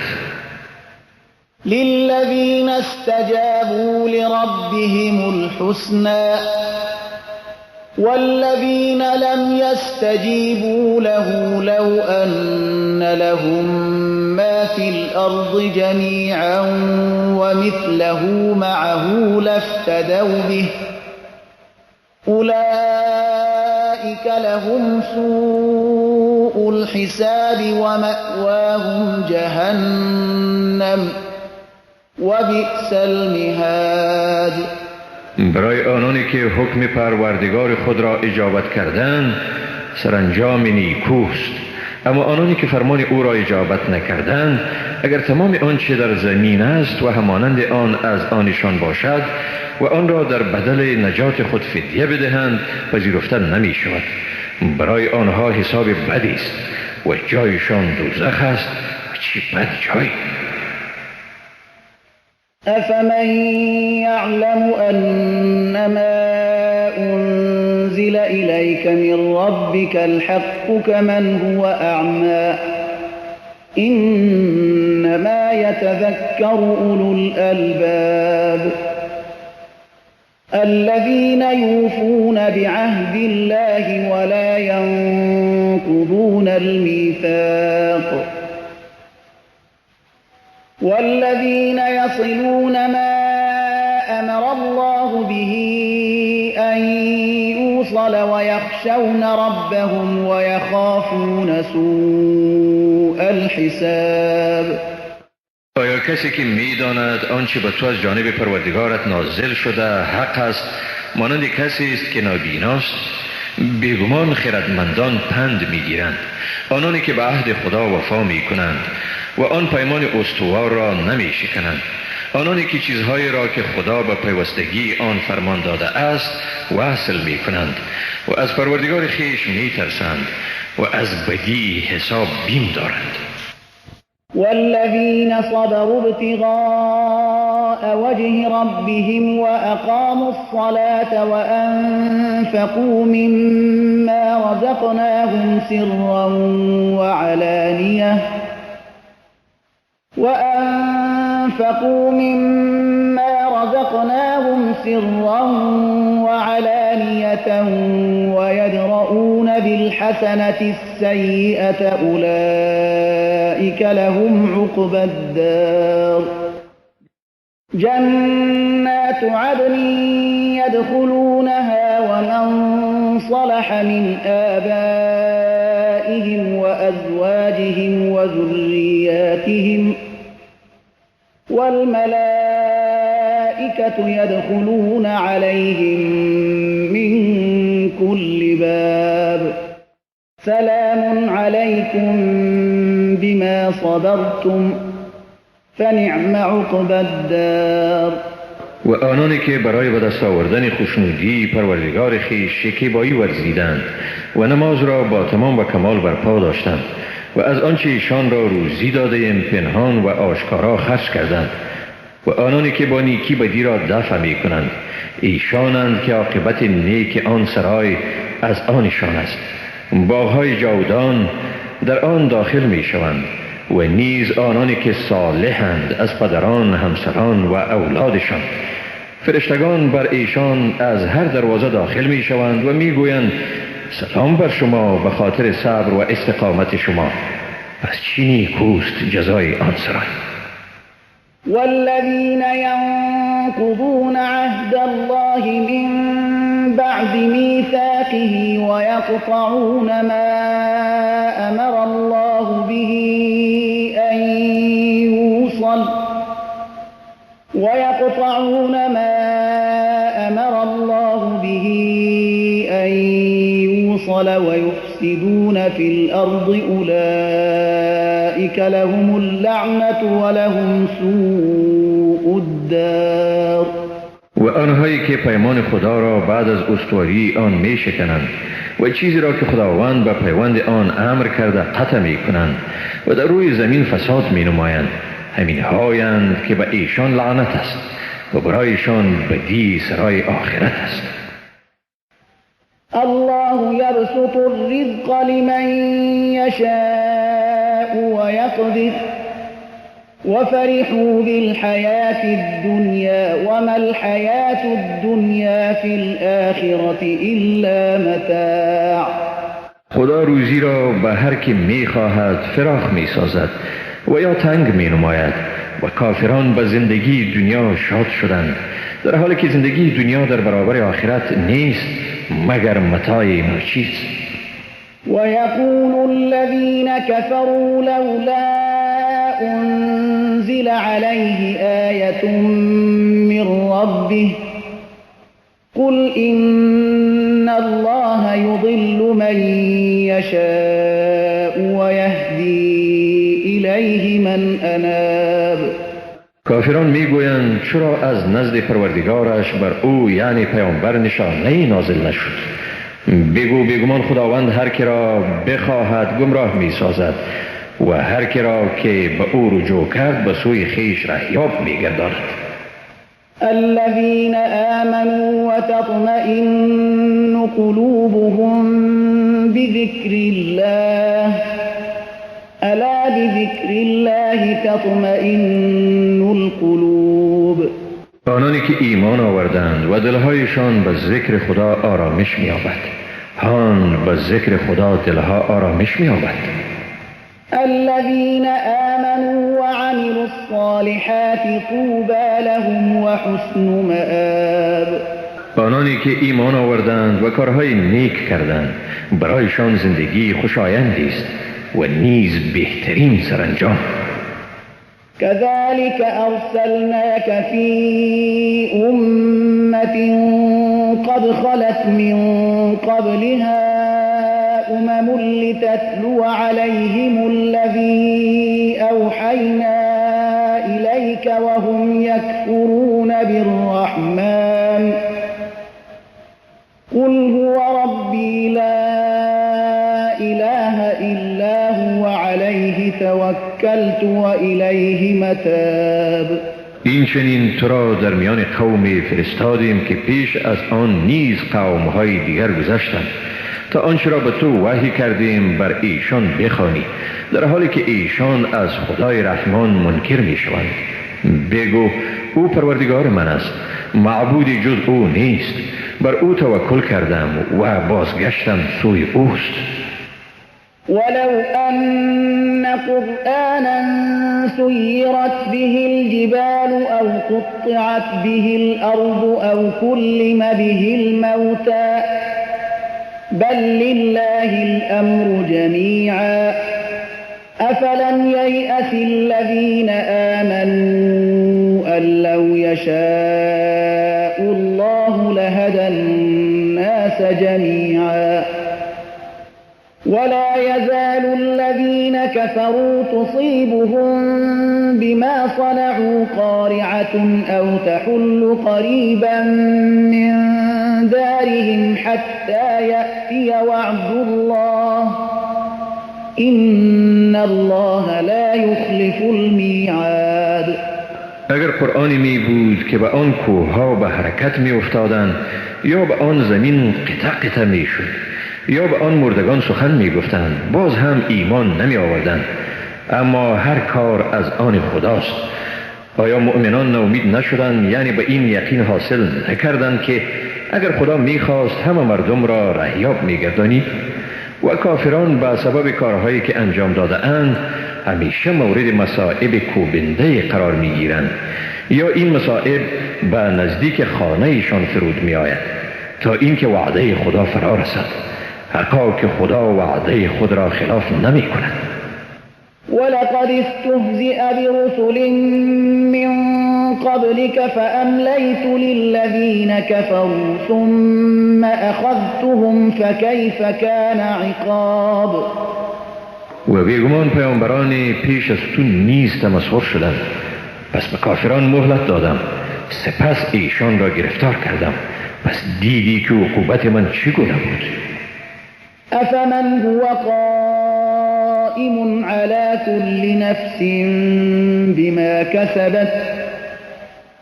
للذین استجابوا لربهم الحسنى والذین لم يستجیبوا له لو أن لهم ما في الأرض جميعا ومثله معه لافتدوا به أولئك لهم سوء سوء الحساب ومأواهم جهنم وبئس المهاد. برای آنانی که حکم پروردگار خود را اجابت کردند سرانجام نیکوست، اما آنانی که فرمان او را اجابت نکردند اگر تمام آنچه در زمین است و همانند آن از آنشان باشد و آن را در بدل نجات خود فدیه بدهند پذیرفته نمی شود. برای آنها حساب بدی است و جایشان دوزخ است و چه بد جایی. افمن یعلم انما انزل الیک من ربک الحق کمن هو اعمی انما یتذکر اولو الالباب الذين يوفون بعهد الله ولا ينقضون الميثاق والذين يصلون ما أمر الله به أن يوصل ويخشون ربهم ويخافون سوء الحساب. آیا کسی که میداند آنچه به تو از جانب پروردگارت نازل شده حق است مانند کسی است که نابیناست؟ بیگمان خردمندان پند میگیرند، آنانی که به عهد خدا وفا میکنند و آن پیمان استوار را نمیشکنند، آنانی که چیزهایی را که خدا به پیوستگی آن فرمان داده است وصل میکنند و از پروردگار خویش میترسند و از بدی حساب بیم دارند. والذین صبروا ابتغاء وجه ربهم وأقاموا الصلاة وأنفقوا مما رزقناهم سرا وعلانية ويدرؤون بالحسنة السيئة أولئك لهم عقبى الدار. جنات عدن يدخلونها ومن صلح من آبائهم وأزواجهم وذرياتهم والملائكة يدخلون عليهم من كل باب. سلام عليكم بما صبرتم فنعم عقبى الدار. و آنانی که برای به دست آوردن خوشنودی پروردگار خویش شکیبایی ورزیدند و نماز را با تمام و کمال برپا داشتند و از آنچه ایشان را روزی داده‌ایم پنهان و آشکارا خرج کردند و آنانی که با نیکی بدی را دفع می کنند ایشانند که عاقبت نیک آن سرای از آنشان است. باغهای جاودان در آن داخل می شوند و نیز آنانی که صالحند از پدران، همسران و اولادشان. فرشتگان بر ایشان از هر دروازه داخل می شوند و می گویند سلام بر شما به خاطر صبر و استقامت شما. پس چی نیکوست جزای آن سرای. والذین ينقضون عهد الله من بعد ميثاقه ويقطعون ما أمر الله به أن يوصل ويفسدون في الأرض أولئك لهم اللعنة ولهم سوء الدار. و آنهایی که پیمان خدا را بعد از استواری آن می شکنند و چیزی را که خداوند به پیوند آن امر کرده قطع می کنند و در روی زمین فساد می نمایند، همین هایند که به ایشان لعنت است و برایشان بدی سرای آخرت است. الله یبسط الرزق لمن یشاء ویقدر وفرحوا بالحیاة الدنیا وما الحیاة الدنیا فی الآخرة إلا متاع. خدا روزی را به هر که میخواهد فراخ میسازد و یا تنگ مینماید و کافران به زندگی دنیا شاد شدند، در حالی که زندگی دنیا در برابر آخرت نیست مگر متاع ناچیز. ويقول الذين كفروا لولا أنزل عليه آية من ربه قل إن الله يضل من يشاء ويهدي إليه من أناب. کافران میگویند چرا از نزد پروردگارش بر او یعنی پیامبر نشانه نازل نشد؟ بگو بیگمان خداوند هر که را بخواهد گمراه میسازد و هر که را که به او رجوع کرد به سوی خویش رهیاب میگرداند. الذين آمنوا وتطمئن قلوبهم بذكر الله ألا بذكر الله تطمئن القلوب. آنانی که ایمان آوردند و دلهایشان به ذکر خدا آرامش می‌یابد، هان به ذکر خدا دلها آرامش می‌یابد. الذين آمنوا وعملوا الصالحات طوبى لهم وحسن مآب. آنانی که ایمان آوردند و کارهای نیک کردند برایشان زندگی خوشایندی است و نیز بهترین سرانجام. كذلك أرسلناك في أمة قد خلت من قبلها أمم لتتلو عليهم الذي أوحينا إليك وهم يكفرون بالرحمن قل هو ربي لا إله إلا هو عليه توكلت وإليه متاب. این چنین تو را در میان قومی فرستادیم که پیش از آن نیز قومهای دیگر گذشتند تا آنچه را به تو وحی کردیم بر ایشان بخوانی، در حالی که ایشان از خدای رحمان منکر میشوند. بگو او پروردگار من است، معبودی جز او نیست، بر او توکل کردم و بازگشتم سوی اوست. ولو أن قرآنا سيرت به الجبال أو قطعت به الأرض أو كلم به الموتى بل لله الأمر جميعا أفلم ييأس الذين آمنوا أن لو يشاء الله لهدى الناس جميعا ولا يزال الذين كفروا تصيبهم بما صنعوا قارعة أو تحل قريبا من دارهم حتى يأتي وعد الله إن الله لا يخلف الميعاد. اگر قرآنی می بود که به آن کوهها به حرکت می افتادند یا به آن زمین قطع قطع می شد یا به آن مردگان سخن می گفتند باز هم ایمان نمی آوردند. اما هر کار از آن خداست. آیا مؤمنان ناامید نشدند؟ یعنی به این یقین حاصل نکردند که اگر خدا می خواست همه مردم را رهیاب می گردانید؟ و کافران به سبب کارهایی که انجام داده اند همیشه مورد مصائب کوبنده قرار می گیرند یا این مصائب به نزدیک خانه ایشان فرود می آید تا اینکه وعده خدا فرا رسد. حقا که خدا وعده خود را خلاف نمی کند. ولقد استهزئ برسل من قبلك فأمليت للذين كفروا ثم أخذتهم فكيف كان عقاب. و بیگمان پیامبران پیش از تو نیز تمسخر شدند، پس به کافران مهلت دادم، سپس ایشان را گرفتار کردم، پس دیدی که عقوبت من چگونه بود. أفمن هو قائم على كل نفس بما كسبت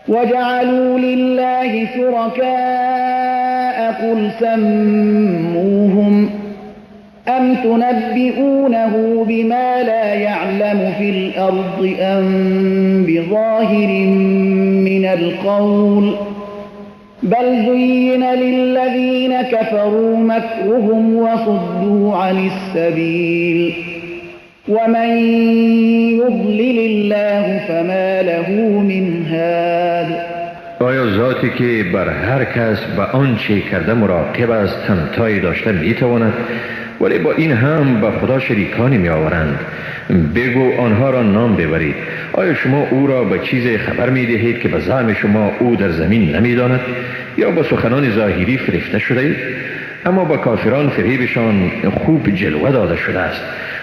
وجعلوا لله شركاء قل سموهم أم تنبئونه بما لا يعلم في الأرض أم بظاهر من القول بل زين للذين كفروا مكرهم وصدوا عن السبيل ومن يضلل الله فما له من هاد. آیا ذاتی ذاتی که بر هر کس به آنچه کرده مراقب است همتایی داشته میتواند، ولی با این هم به خدا شریکانی می آورند. بگو آنها را نام ببرید. آیا شما او را به چیز خبر می دهید که به زعم شما او در زمین نمی داند، یا با سخنان ظاهری فریفته شده اید؟ اما با کافران فریبشان خوب جلوه داده شده است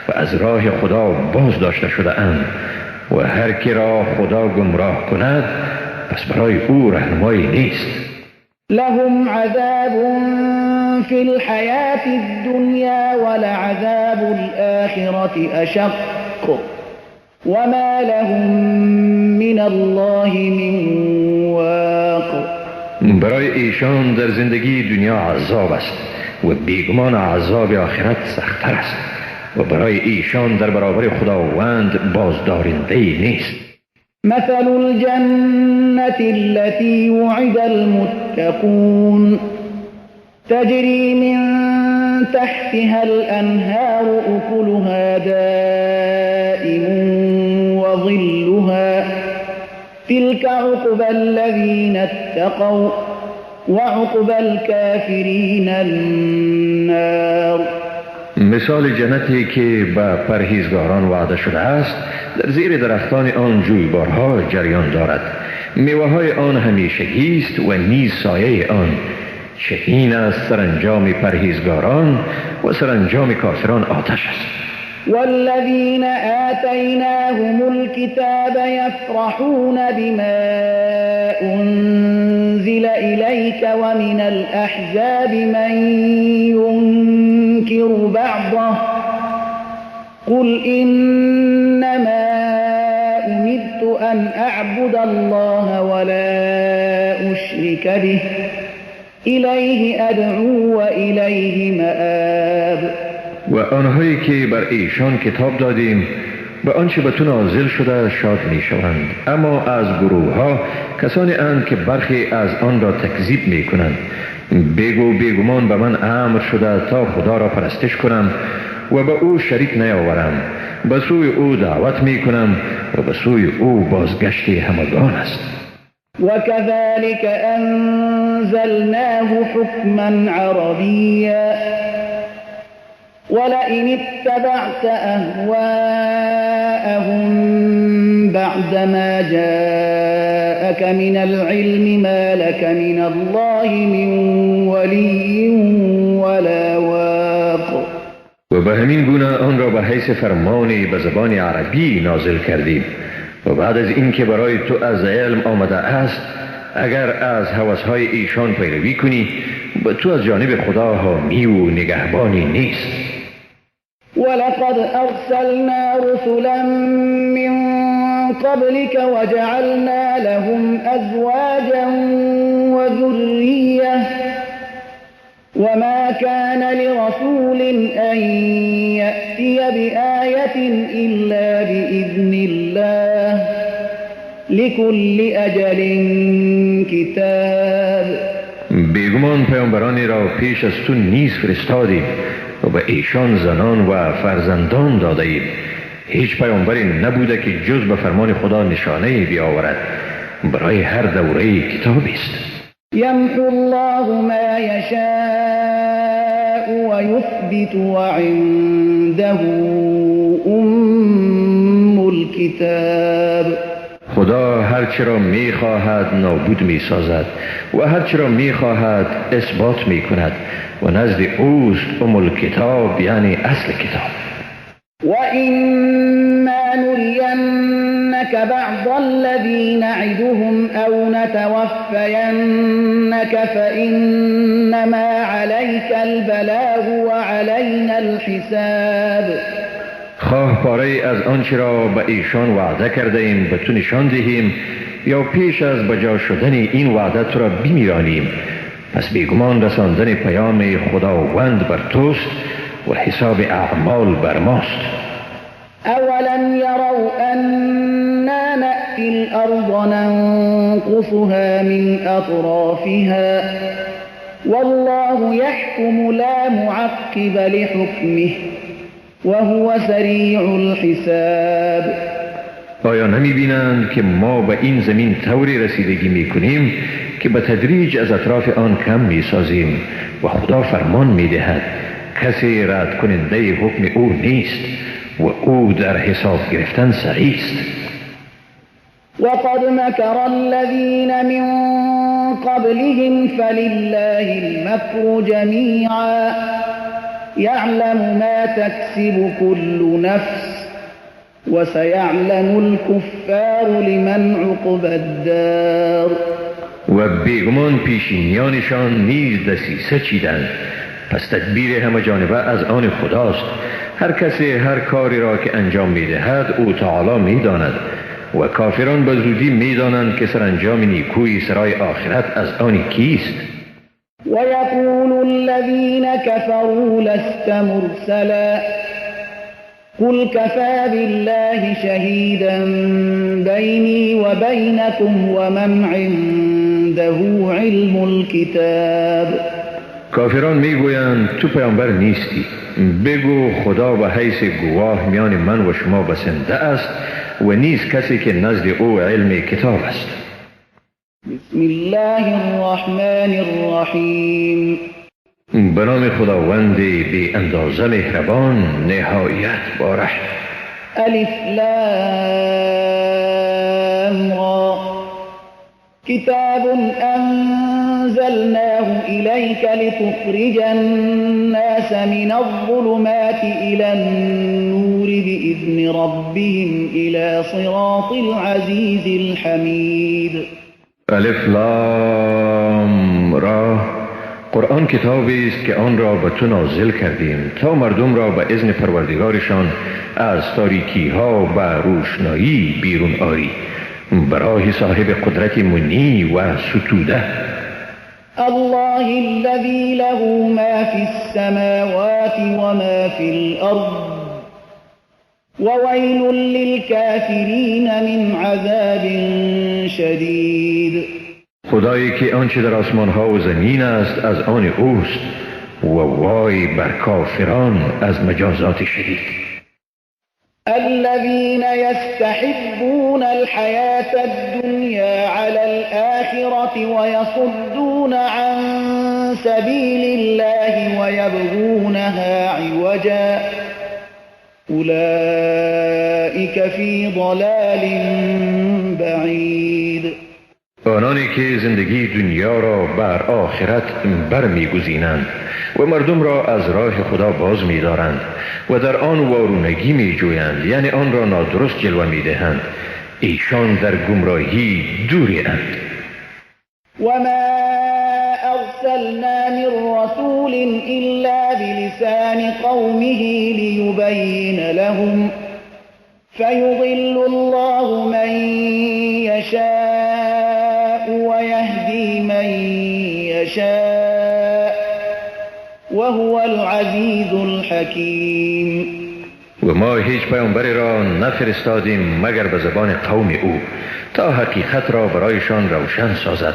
و از راه خدا باز داشته شده اند، و هر کی را خدا گمراه کند پس برای او رهنمایی نیست. لهم عذاب في الحياة الدنيا ولعذاب الآخرة أشق وما لهم من الله من واق. برای ایشان در زندگی دنیا عذاب است و بیگمان عذاب آخرت سخت‌تر است، و برای ایشان در برابر خداوند بازدارنده نیست. مثل الجنة التي وعد المتقون تجري من تحتها الأنهار أكلها دائم وظلها تلك عقبى الذين اتقوا وعقبى الكافرين النار. مثال جنتی که به پرهیزگاران وعده شده است در زیر درختان آن جویبارها جریان دارد، میوه های آن همیشگی است و نیز سایه آن. چنین است سرانجام پرهیزگاران و سرانجام کافران آتش است. والذین آتیناهم الكتاب یفرحون بما انزل الیک ومن الاحزاب من ینکر بعضه قل انما امرت ان اعبد الله ولا اشرک به الیه ادعو و الیه مآب. و آنهایی که بر ایشان کتاب دادیم به آنچه به تو نازل شده شاد می شوند، اما از گروه ها کسانی اند که برخی از آن را تکذیب می کنند. بگو بیگمان به من امر شده تا خدا را پرستش کنم و به او شریک نیاورم، به سوی او دعوت می کنم و به سوی او بازگشت همگان است. وكذلك أنزلناه حكما عربيا ولئن اتبعت أهواءهم بعدما جاءك من العلم ما لك من الله من ولي ولا واق. و به همین گونه آن را به حیث فرمانی به زبان عربی نازل کردیم و بعد از اینکه برای تو از علم آمده است اگر از هوس‌های ایشان پیروی کنی به تو از جانب خدا حامی و نگهبانی نیست. ولقد ارسلنا رسلا من قبلك وجعلنا لهم ازواجا وذرية وما كان لرسول أن يأتي بآية إلا بإذن الله لكل أجل کتاب. بیگمان پیامبرانی را پیش از تو نیز فرستادیم و به ایشان زنان و فرزندان داده ایم. هیچ پیامبری نبوده که جز به فرمان خدا نشانه بیاورد. برای هر دوره کتابی است. یمحو الله ما یشاء ویثبت وعنده ام الکتاب. خدا هر چه را میخواهد نابود میسازد و هر چه را میخواهد اثبات میکند و نزد اوست ام الکتاب، یعنی اصل کتاب. و اما نرینک بعض الذی نعدهم او نتوفینک فانما علیک البلاغ و علینا الحساب. خواه پاره از آنچه را به ایشان وعده کرده ایم به تو نشان دهیم یا پیش از بجا شدن این وعده تو را بمیرانیم، پس بیگمان رساندن پیام خداوند بر توست و حساب اعمال بر ماست. اولم یروا انا نأتی الارض ننقصها من اطرافها والله یحکم لا معقب لحکمه وهو سریع الحساب. آیا نمی بینند که ما به این زمین طوری رسیدگی می کنیم که به تدریج از اطراف آن کم می سازیم و خدا فرمان می دهد. کسی رد کننده حکم او نیست و او در حساب گرفتن سریع است. وقد مكر الذين من قبلهم فلله المكر جميعا يعلم ما تكسب كل نفس وسيعلم الكفار لمن عقبى الدار. و بیگمان پیشینیانشان نیز دسیسه چیدند، پس تدبیر همه جانبه از آن خداست. هر کسی هر کاری را که انجام میدهد او تعالی میداند و کافران به زودی میدانند که سرانجام نیکوی سرای آخرت از آن کیست. و یقول الذین كفروا لست مرسلا قل كفى بالله شهیدا بینی و بینکم و من عنده علم الكتاب. کافران میگویند تو پیامبر نیستی. بگو خدا به حیث گواه میان من و شما بسنده است و نیز کسی که نزد او علم کتاب است. بسم الله الرحمن الرحیم. به نام خداوند بی اندازه مهربان نهایت با رحم. الف لام را. کتاب أنزلناه إليك لتخرج الناس من الظلمات إلى النور بإذن ربهم إلى صراط العزيز الحميد. الف لام را. قرآن کتابی است که آن را به تو نازل کردیم تا مردم را به اذن پروردگارشان از تاریکی ها به روشنایی بیرون آری، برای صاحب قدرت منی و ستوده. الله الذي له ما في السماوات وما في الأرض وويل للكافرين من عذاب شدید. خدایی که آنچه در آسمان ها و زمین است از آن اوست و وای بر کافران از مجازات شدید. الذين يستحبون الحياة الدنيا على الآخرة ويصدون عن سبيل الله ويبغونها عوجا أولئك في ضلال بعيد. آنانی که زندگی دنیا را بر آخرت برمیگزینند و مردم را از راه خدا باز می‌دارند و در آن وارونگی می‌جویند، یعنی آن را نادرست جلوه می‌دهند، ایشان در گمراهی دوری اند. و ما ارسلنا من رسول الا بلسان قومه لیبین لهم فیضل الله من یشاء ویهدی من یشاء وهو العزیز الحکیم. و ما هیچ پیامبری را نفرستادیم مگر به زبان قوم او تا حقیقت را برایشان روشن سازد.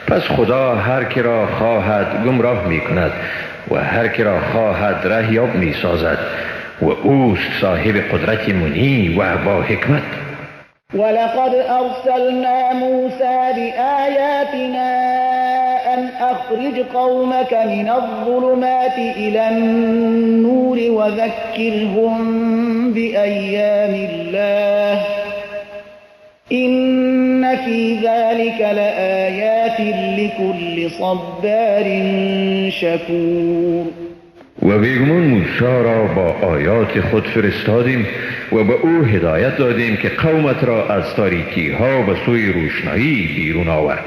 پس خدا هر کی را خواهد گمراه می کند و هر کی را خواهد رهیاب می سازد و اوست صاحب قدرت منی و با حکمت. ولقد ارسلنا موسى بآیاتنا أن أخرج قومك من الظلمات إلى النور وذكرهم بأيام الله إن في ذلك لآيات لكل صبار شكور. و بیگمان موسی را با آیات خود فرستادیم و به او هدایت دادیم که قومت را از تاریکی ها به سوی روشنایی بیرون آور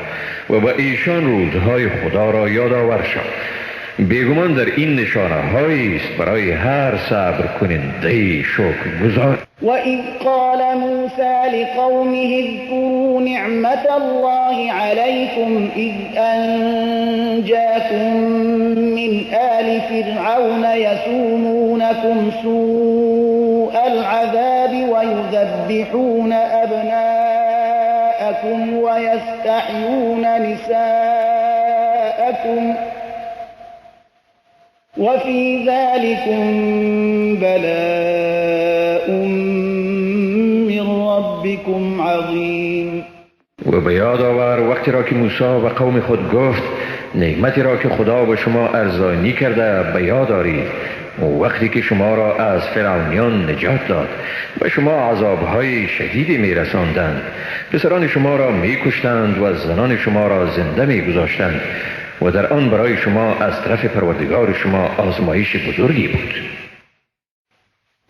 و به ایشان روزهای خدا را یادآور شد. بیگمان در این نشانه هایی است برای هر صبر کننده شکرگزار. و اذ قال موسى لقومه اذكروا نعمت الله علیکم اذ انجاکم من آل فرعون یسومونکم سوء العذاب ویذبحون ابناءکم ویستحیون نساءکم وفي ذلكم بلاء من ربكم عظيم. و و به یاد آور وقتی را که موسی و قوم خود گفت نعمتی را که خدا به شما ارزانی کرده به یاد آرید، وقتی که شما را از فرعونیان نجات داد و شما عذابهای شدیدی می رساندند، پسران شما را می کشتند و زنان شما را زنده می گذاشتند و در آن برای شما از طرف پروردگار شما آزمایش بزرگی بود.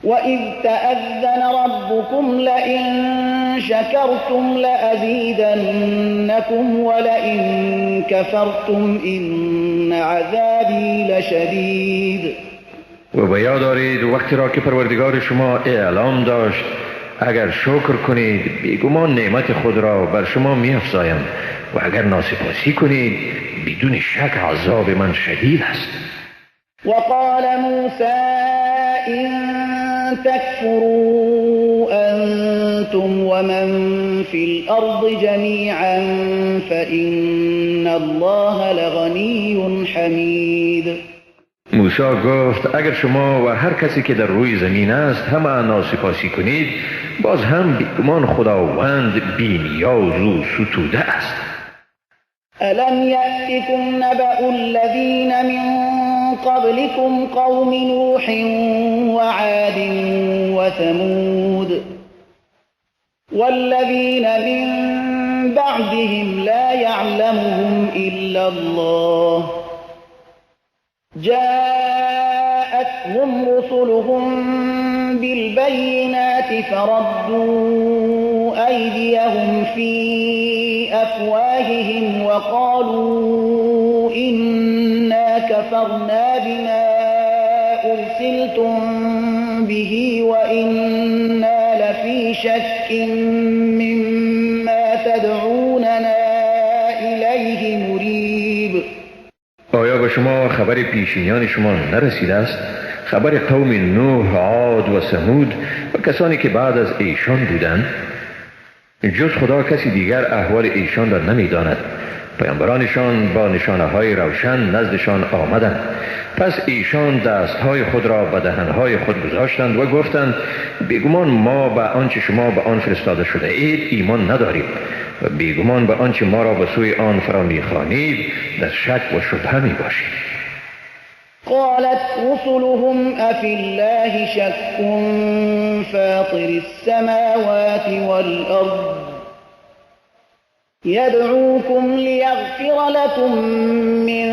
وَإِذْ تَأَذَّنَ رَبُّكُمْ لَئِن شَكَرْتُمْ لَأَزِيدَنَّكُمْ وَلَئِن كَفَرْتُمْ إِنَّ عَذَابِي لَشَدِيدٌ. و به یاد آرید وقتی را که پروردگار شما اعلام داشت اگر شکر کنید بیگمان نعمت خود را بر شما می‌افزایم و اگر ناسپاسی کنید بدون شک عذاب من شدید است. وقال موسى إن تكفروا أنتم ومن في الأرض جميعا فإن الله لغني حمید. موسی گفت اگر شما و هر کسی که در روی زمین است همه ناسپاسی کنید باز هم بیگمان خداوند بی نیاز و ستوده است. ألم يأتكم نبأ الذين من قبلكم قوم نوح وعاد وثمود والذين من بعدهم لا يعلمهم إلا الله جاءتهم رسلهم بالبينات فردوا أيديهم في أفواههم وقالوا إنا كفرنا بما أرسلتم به وإنا لفي شك مما تدعوننا إليه مريب. آیا به شما خبر پیشینیان شما نرسیده است؟ خبر قوم نوح، عاد و ثمود و کسانی که بعد از ایشان بودند؟ جز خدا کسی دیگر احوال ایشان را نمیداند. پیامبرانشان با نشانه های روشن نزدشان آمدند، پس ایشان دستهای خود را به دهنهای خود گذاشتند و گفتند بیگمان ما به آنچه شما به آن فرستاده شده اید ایمان نداریم و بیگمان به آنچه ما را به سوی آن فرا میخوانید در شک و شبهه می باشیم. قالت رسلهم أفي الله شك فاطر السماوات والأرض يدعوكم ليغفر لكم من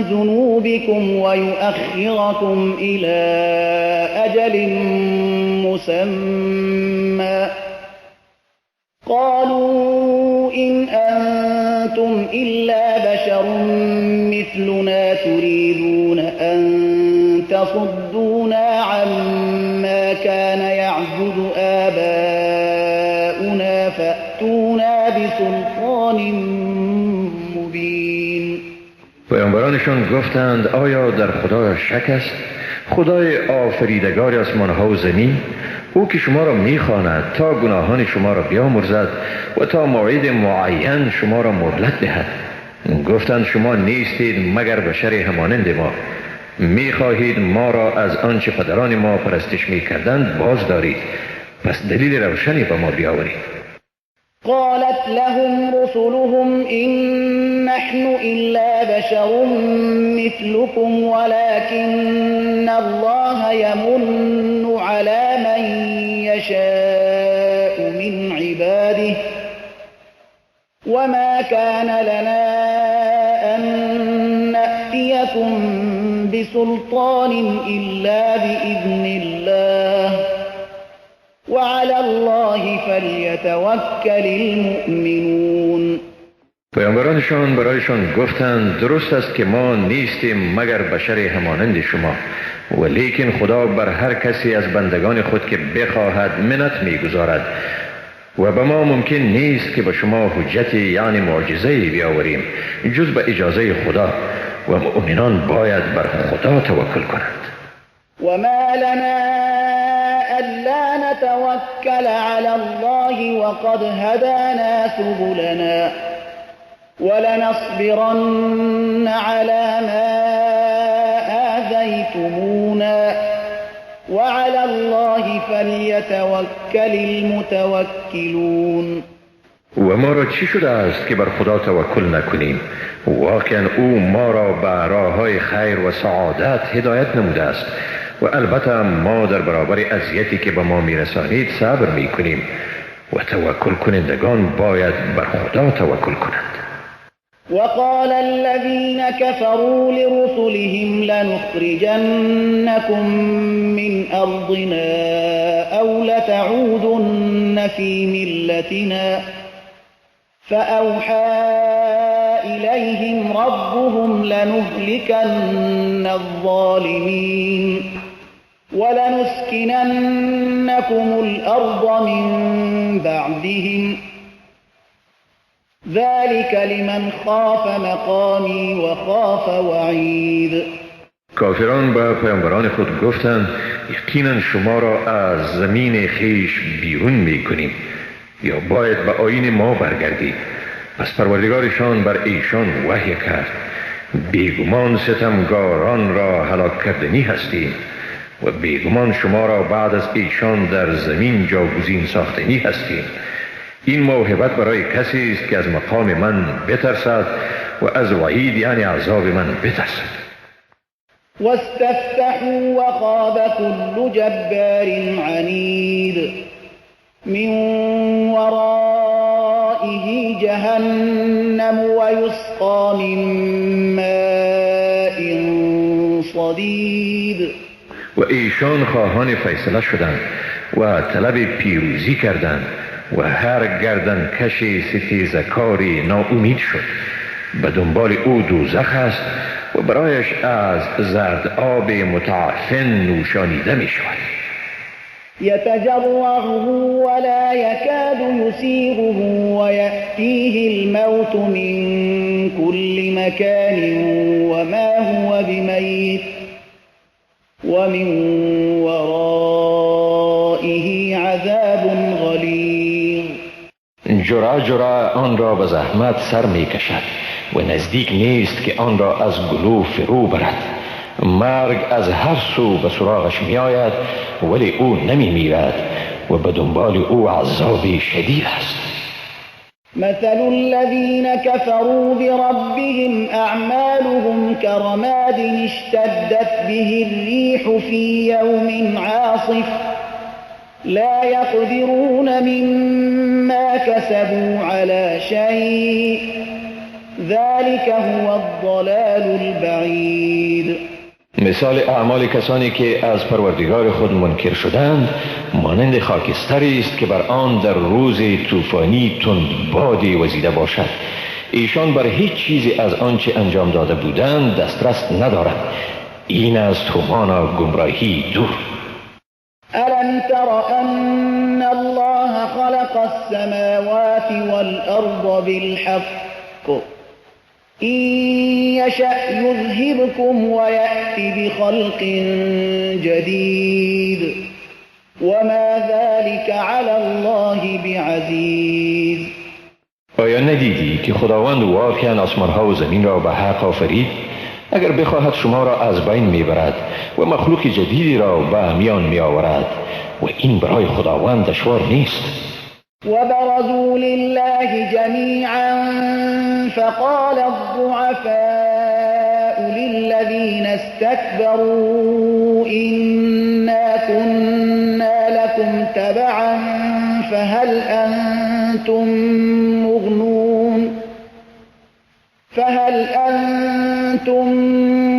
ذنوبكم ويؤخركم إلى أجل مسمى قالوا إن أنتم إلا بشر مثلنا تريدون أن تصدونا عما كان يعبد آباؤنا فأتونا بسلطان مبين. پیامبرانشان گفتند آیا در خدا شک است؟ خدای آفریدگار آسمان‌ها و زمین، او که شما را می‌خواند تا گناهان شما را بیامرزد و تا موعد معین شما را مهلت دهد. گفتند شما نیستید مگر بشر همانند ما، می‌خواهید ما را از آنچه پدران ما پرستش می‌کردند باز دارید، پس دلیل روشنی به ما بیاورید. قالت لهم رسلهم إن نحن إلا بشر مثلكم ولكن الله يمن على من يشاء من عباده وما كان لنا أن نأتيكم بسلطان إلا بإذن الله وعلى الله فلیتوکل المؤمنون. پیامبرانشان برایشان گفتند درست است که ما نیستیم مگر بشر همانند شما، ولیکن خدا بر هر کسی از بندگان خود که بخواهد منت میگذارد و به ما ممکن نیست که به شما حجت یعنی معجزه بیاوریم جز به اجازه خدا، و مؤمنان باید بر خدا توکل کنند. و ما لنا ألا نتوكل على الله وقد هدانا سبلنا ولنصبرن على ما آذيتمونا وعلى الله فليتوكل المتوكلون. و ما را چی شده است که بر خدا توکل نکنیم؟ واقعا او ما را به راه‌های خیر و سعادت هدایت نموده است و البته ما در برابر اذیتی که به ما میرسانید صبر میکنیم و توکل کنندگان باید بر خدا توکل کنند. وقال الذين كفروا لرسلهم لنخرجنكم من أرضنا أو لتعودن في ملتنا فأوحى إليهم ربهم لنهلكن الظالمين ولنسكننكم الأرض من بعدهم ذلك لمن خاف مقامی وخاف وعید. کافران به پیامبران خود گفتند یقینا شما را از زمین خیش بیرون میکنیم یا باید به آیین ما برگردید. پس پروردگارشان بر ایشان وحی کرد بیگمان ستمگاران را هلاک کردنی هستیم و بیگمان شما را بعد از ایشان در زمین جاگزین ساختنی هستیم. این موهبت برای کسی است که از مقام من بترسد و از وعید یعنی عذاب من بترسد. واستفتحوا وخاب كل جبار عنید من ورائه جهنم ويسقى من ماء صدید. و ایشان خواهان فیصله شدند و طلب پیروزی کردند و هر گردن کش ستیزکاری ناامید شد. به دنبال او دوزخ است و برایش از زرد آب متعفن نوشانیده می شود. یتجرعه ولا یکاد یسیغه ویأتیه الموت من كل مکان وما هو بمیت ومن ورائه عذاب غلیظ. جرعه جرعه آن را به زحمت سر می کشد و نزدیک نیست که آن را از گلو فرو برد. مرگ از هر سو به سراغش می آید ولی او نمی میرد و به دنبال او عذاب شدید است. مثل الذين كفروا بربهم أعمالهم كرماد اشتدت به الريح في يوم عاصف لا يقدرون مما كسبوا على شيء ذلك هو الضلال البعید. مثال اعمال کسانی که از پروردگار خود منکر شدند مانند خاکستری است که بر آن در روز طوفانی تند بادی وزیده باشد. ایشان بر هیچ چیزی از آنچه انجام داده بودند دسترس ندارند. این است همانا گمراهی دور. ألم تر أن الله خلق السماوات والأرض بالحق إن يشأ يذهبكم ويأت بخلق جديد وما ذلك على الله بعزيز. آیا ندیدی که خداوند واقعا آسمانها و زمین را به حق آفرید؟ اگر بخواهد شما را از بین میبرد و مخلوق جدیدی را به میان میآورد و این برای خداوند دشوار نیست. وبرزوا لله جميعا فقال الضعفاء للذين استكبروا إنا كنا لكم تبعا فهل أنتم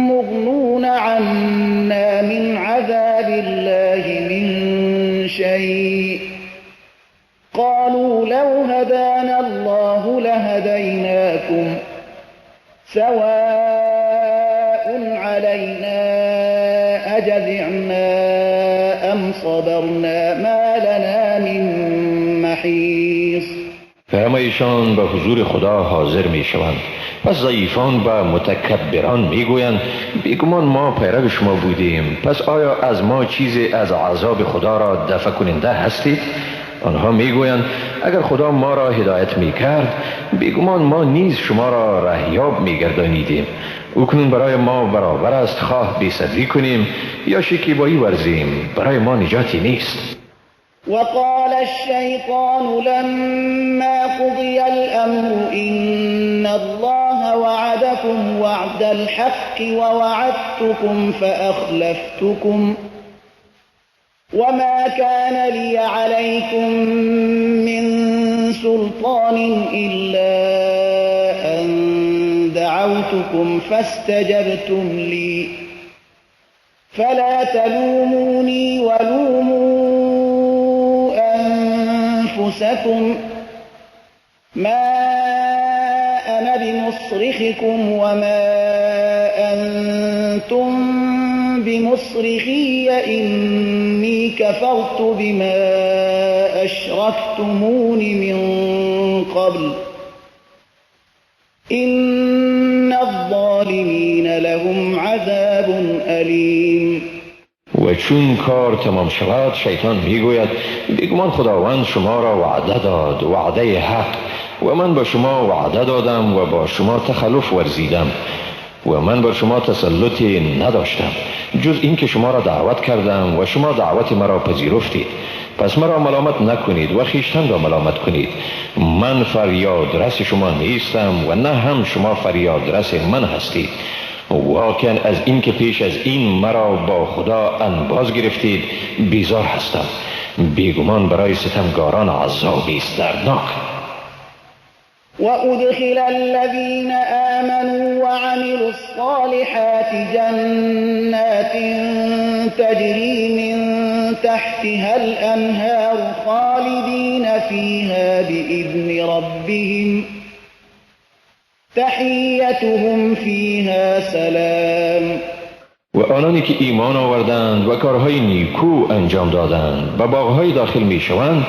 مغنون عنا من عذاب الله من شيء قالوا لو هدانا الله لهديناكم سواء علينا أجزعنا أم صبرنا ما لنا من محیص. همه ایشان به حضور خدا حاضر می شوند. پس ضعیفان و متکبران می گویند بیگمان ما پیرو شما بودیم، پس آیا از ما چیزی از عذاب خدا را دفع کننده هستید؟ آنها می گویند اگر خدا ما را هدایت می کرد بیگمان ما نیز شما را رهیاب می گردانیدیم. اکنون برای ما برابر است خواه بی‌صبری کنیم یا شکیبایی ورزیم، برای ما نجاتی نیست. وقال الشیطان لما قضی الامر ان الله وعدكم وعد الحق ووعدتكم فأخلفتكم وما كان لي عليكم من سلطان إلا أن دعوتكم فاستجبتم لي فلا تلوموني ولوموا أنفسكم ما أنا بمصرخكم وما أنتم بمصرخي إني كفرت بما أشركتمون من قبل إن الظالمين لهم عذاب أليم. و چون کار تمام شود شیطان میگوید بیگمان خداوند شما را وعده داد، وعده حق، و من با شما وعده دادم و با شما تخلف ورزیدم و من بر شما تسلطی نداشتم جز اینکه شما را دعوت کردم و شما دعوت مرا پذیرفتید. پس مرا ملامت نکنید و خویشتن را ملامت کنید. من فریادرس شما نیستم و نه هم شما فریادرس من هستید. واقعا از اینکه پیش از این مرا با خدا انباز گرفتید بیزار هستم. بیگمان برای ستمگاران عذابی است دردناک. وأدخل الذين آمنوا وعملوا الصالحات جنات تجري من تحتها الأنهار خالدين فيها بإذن ربهم تحيتهم فيها سلام. و آنانی که ایمان آوردند و کارهای نیکو انجام دادند و باغهای داخل میشوند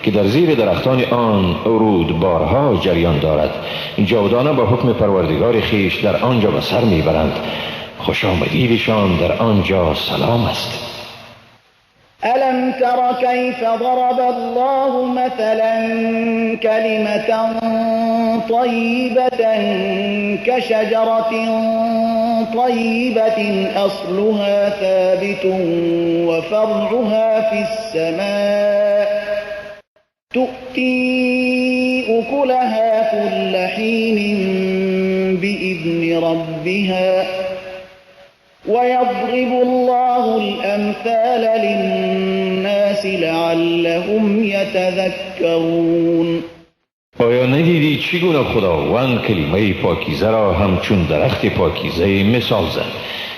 که در زیر درختان آن رودبارها جریان دارد، جاودانه با حکم پروردگار خویش در آنجا به سر میبرند. خوش آمدیدشان در آنجا سلام است. ألم تر كيف ضرب الله مثلا كلمة طيبة كشجرة طيبة أصلها ثابت وفرعها في السماء تؤتي أكلها كل حين بإذن ربها ويضرب الله الأمثال للناس لعلهم يتذكرون. آیا ندیدی چگونه خداوند کلمه پاکیزه را همچون درخت پاکیزه مثال زد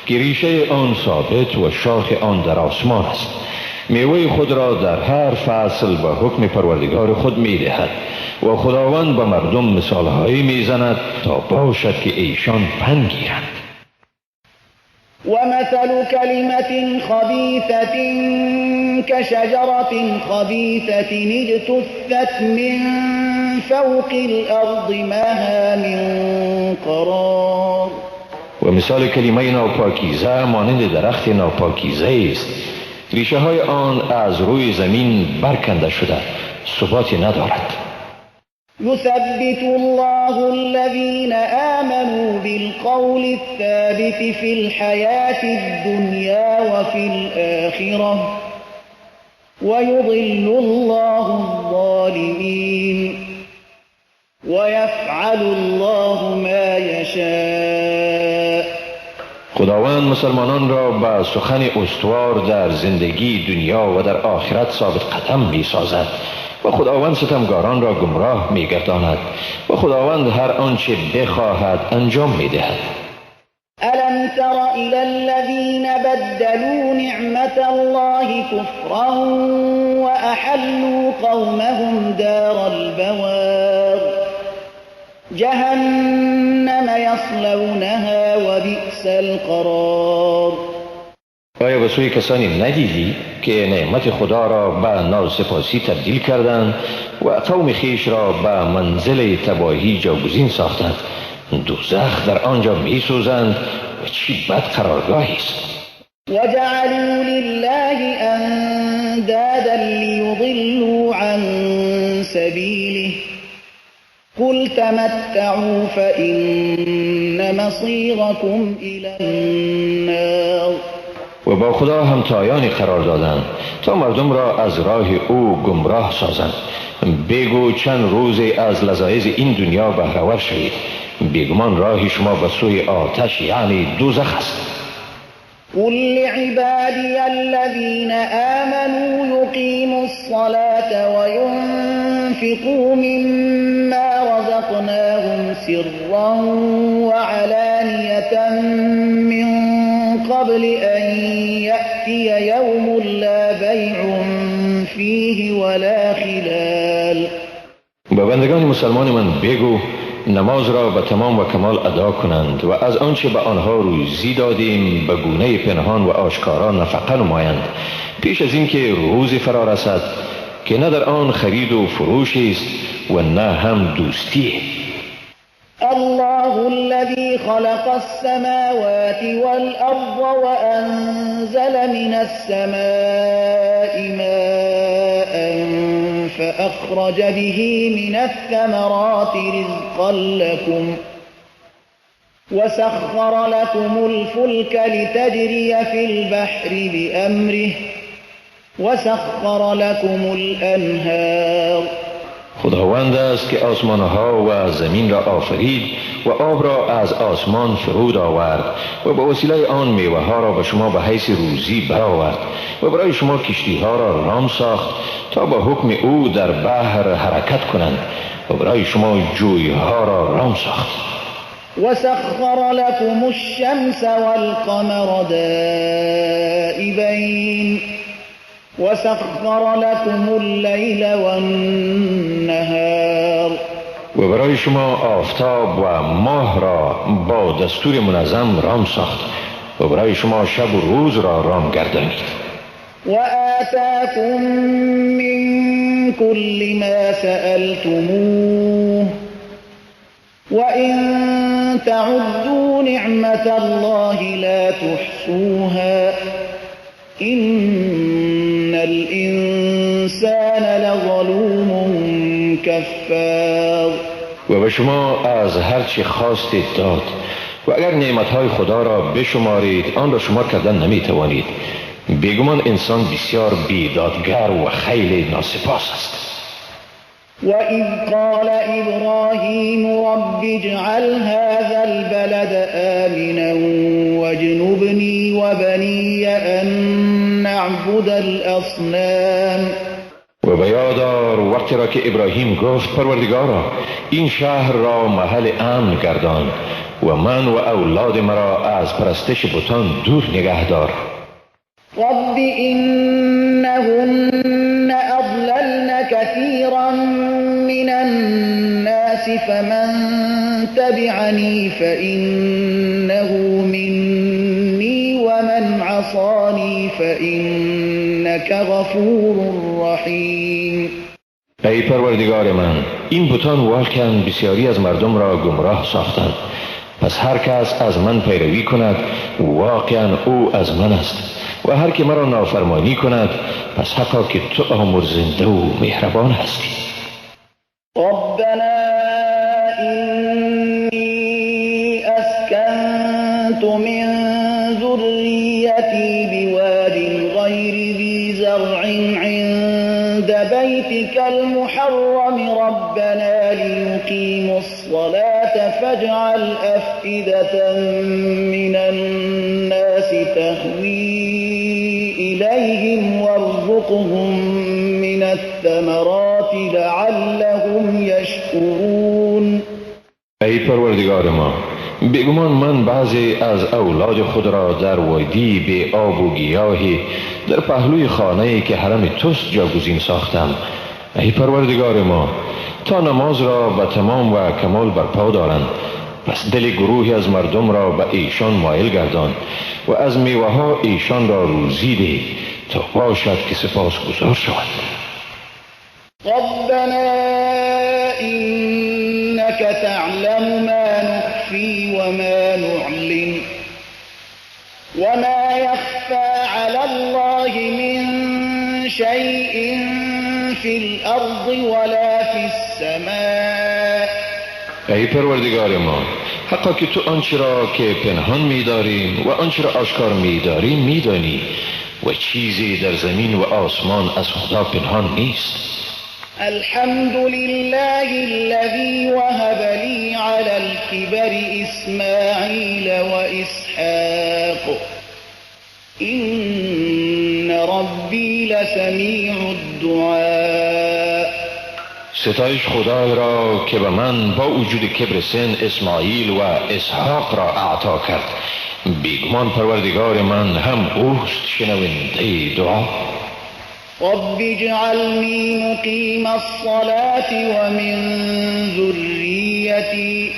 که ریشه آن ثابت و شاخ آن در آسمان است، میوه خود را در هر فصل به حکم پروردگار خود میدهد و خداوند به مردم مثالهایی میزند تا باشد که ایشان پند گیرند. ومثل كلمة خبيثة كشجرة خبيثة اجتثت من فوق الأرض ما لها من قرار. و مثال کلمه ناپاکیزه مانند درخت ناپاکیزه است، ریشه های آن از روی زمین برکنده شده، ثباتی ندارد. يثبت الله الذين آمنوا بالقول الثابت في الحياة الدنيا وفي الآخرة ويضل الله الظالمين ويفعل الله ما يشاء. خداوند مسلمانان را به سخن استوار در زندگی دنیا و در آخرت ثابت قدم می سازد و خداوند ستمگاران را گمراه می گرداند و خداوند هر آنچه بخواهد انجام می دهد. ألم تر إلى الذين بدلوا نعمة الله كفرا وأحلوا قومهم دار البوار جهنم يصلونها وبئس القرار. آیا به سوی کسانی ندیدی که نعمت خدا را به ناسپاسی تبدیل کردند و قوم خویش را به منزل تباهی جاگزین ساختند؟ دوزخ در آنجا میسوزند و چی بد قرارگاهی است. وجعلوا لله اندادا لیضلوا عن سبیله قل تمتعوا فإن مصیرکم الی النار. و و با خدا همتایانی قرار دادند تا مردم را از راه او گمراه سازند. بگو چند روز از لذایذ این دنیا بهره‌ور شوید، بیگمان راه شما به سوی آتش یعنی دوزخ است. قل لعبادی الذین آمنوا یقیموا الصلاة وینفقوا مما رزقناهم سرا وعلانیة من قبل أن یأتی یوم لا بیع فیه ولا خلال. به بندگان مسلمان من بگو نماز را به تمام و کمال ادا کنند و از آنچه به آنها روزی دادیم به گونه پنهان و آشکارا نفقه نمایند، پیش از اینکه روزی فرا رسد که نه در آن خرید و فروش است و نه هم دوستی. الله الذي خلق السماوات والأرض وأنزل من السماء ماء فأخرج به من الثمرات رزقا لكم وسخر لكم الفلك لتجري في البحر بأمره وسخر لكم الأنهار. خداوند است که آسمانها و زمین را آفرید و آب را از آسمان فرود آورد و به وسیله آن میوه ها را به شما به حیث روزی برآورد و برای شما کشتی ها را رام ساخت تا با حکم او در بحر حرکت کنند و برای شما جوی ها را رام ساخت. وسخر لكم الشمس والقمر دائبین وسخر لكم اللیل والنهار. و برای شما آفتاب و ماه را با دستور منظم رام ساخت و برای شما شب و روز را رام گردانید. و آتاکم من كل ما سألتموه وإن تعدوا نعمة الله لا تحصوها إن الإنسان لظلوم کفار. و به شما از هر چی خواستید داد و اگر نعمتهای خدا را بشمارید آن را شمار کردن نمیتوانید. بیگمان انسان بسیار بیدادگر و خیلی ناسپاس است. وَإِذْ قَالَ إِبْرَاهِيمُ رَبِّ اجْعَلْ هَذَا الْبَلَدَ آمِنًا وَاجْنُبْنِي وَبَنِيَّ أَنْ نَعْبُدَ الْأَصْنَامَ. و به یاد آر وقتی را که ابراهیم گفت پروردگارا این شهر را محل امن گردان و من و اولاد مرا از پرستش بتان دور نگه دار. رب إنهن أضللن كثيرا من الناس فمن تبعني فإنه مني ومن عصاني فإنك غفور رحيم. ای پروردگار من، این بتان واقعا بسیاری از مردم را گمراه ساختند، پس هر کس از من پیروی کند واقعا او از من است و هر که مرا نافرمانی کند پس حقا که تو آمرزنده و مهربان هستی. ربنا إني أسكنت من ذريتي بواد غير ذي زرع عند بيتك المحرم ربنا ليقيموا الصلاة فاجعل أفئدة من الناس تهوي إليهم وارزقهم من الثمرات لعلهم يشكرون. ای پروردگار ما، بیگمان من بعضی از اولاد خود را در وادی به آب و گیاهی در پهلوی خانه‌ای که حرم توست جاگزین ساختم. ای پروردگار ما، تا نماز را به تمام و کمال برپا دارند، پس دل گروهی از مردم را به ایشان مایل گردان و از میوه ها ایشان را روزی ده تا باشد که سپاسگزار شود. ربنا إنك تعلم ما نخفي وما نعلن وما يخفى على الله من شيء في الأرض ولا في السماء. ای پروردگار ما، حقا که تو آنچه را که پنهان می‌داریم و آنچه را آشکار می‌داریم می‌دانی و چیزی در زمین و آسمان از خدا پنهان نیست. الحمد لله الذي وهب لي على الكبر إسماعيل وإسحاق إن ربي لسميع الدعاء. ستایش خدای را که به من با وجود کبر سن اسماعیل و اسحاق را اعطا کرد. بیگمان پروردگار من هم اوست شنونده دعا. رب اجعلني مقيم الصلاة ومن ذريتي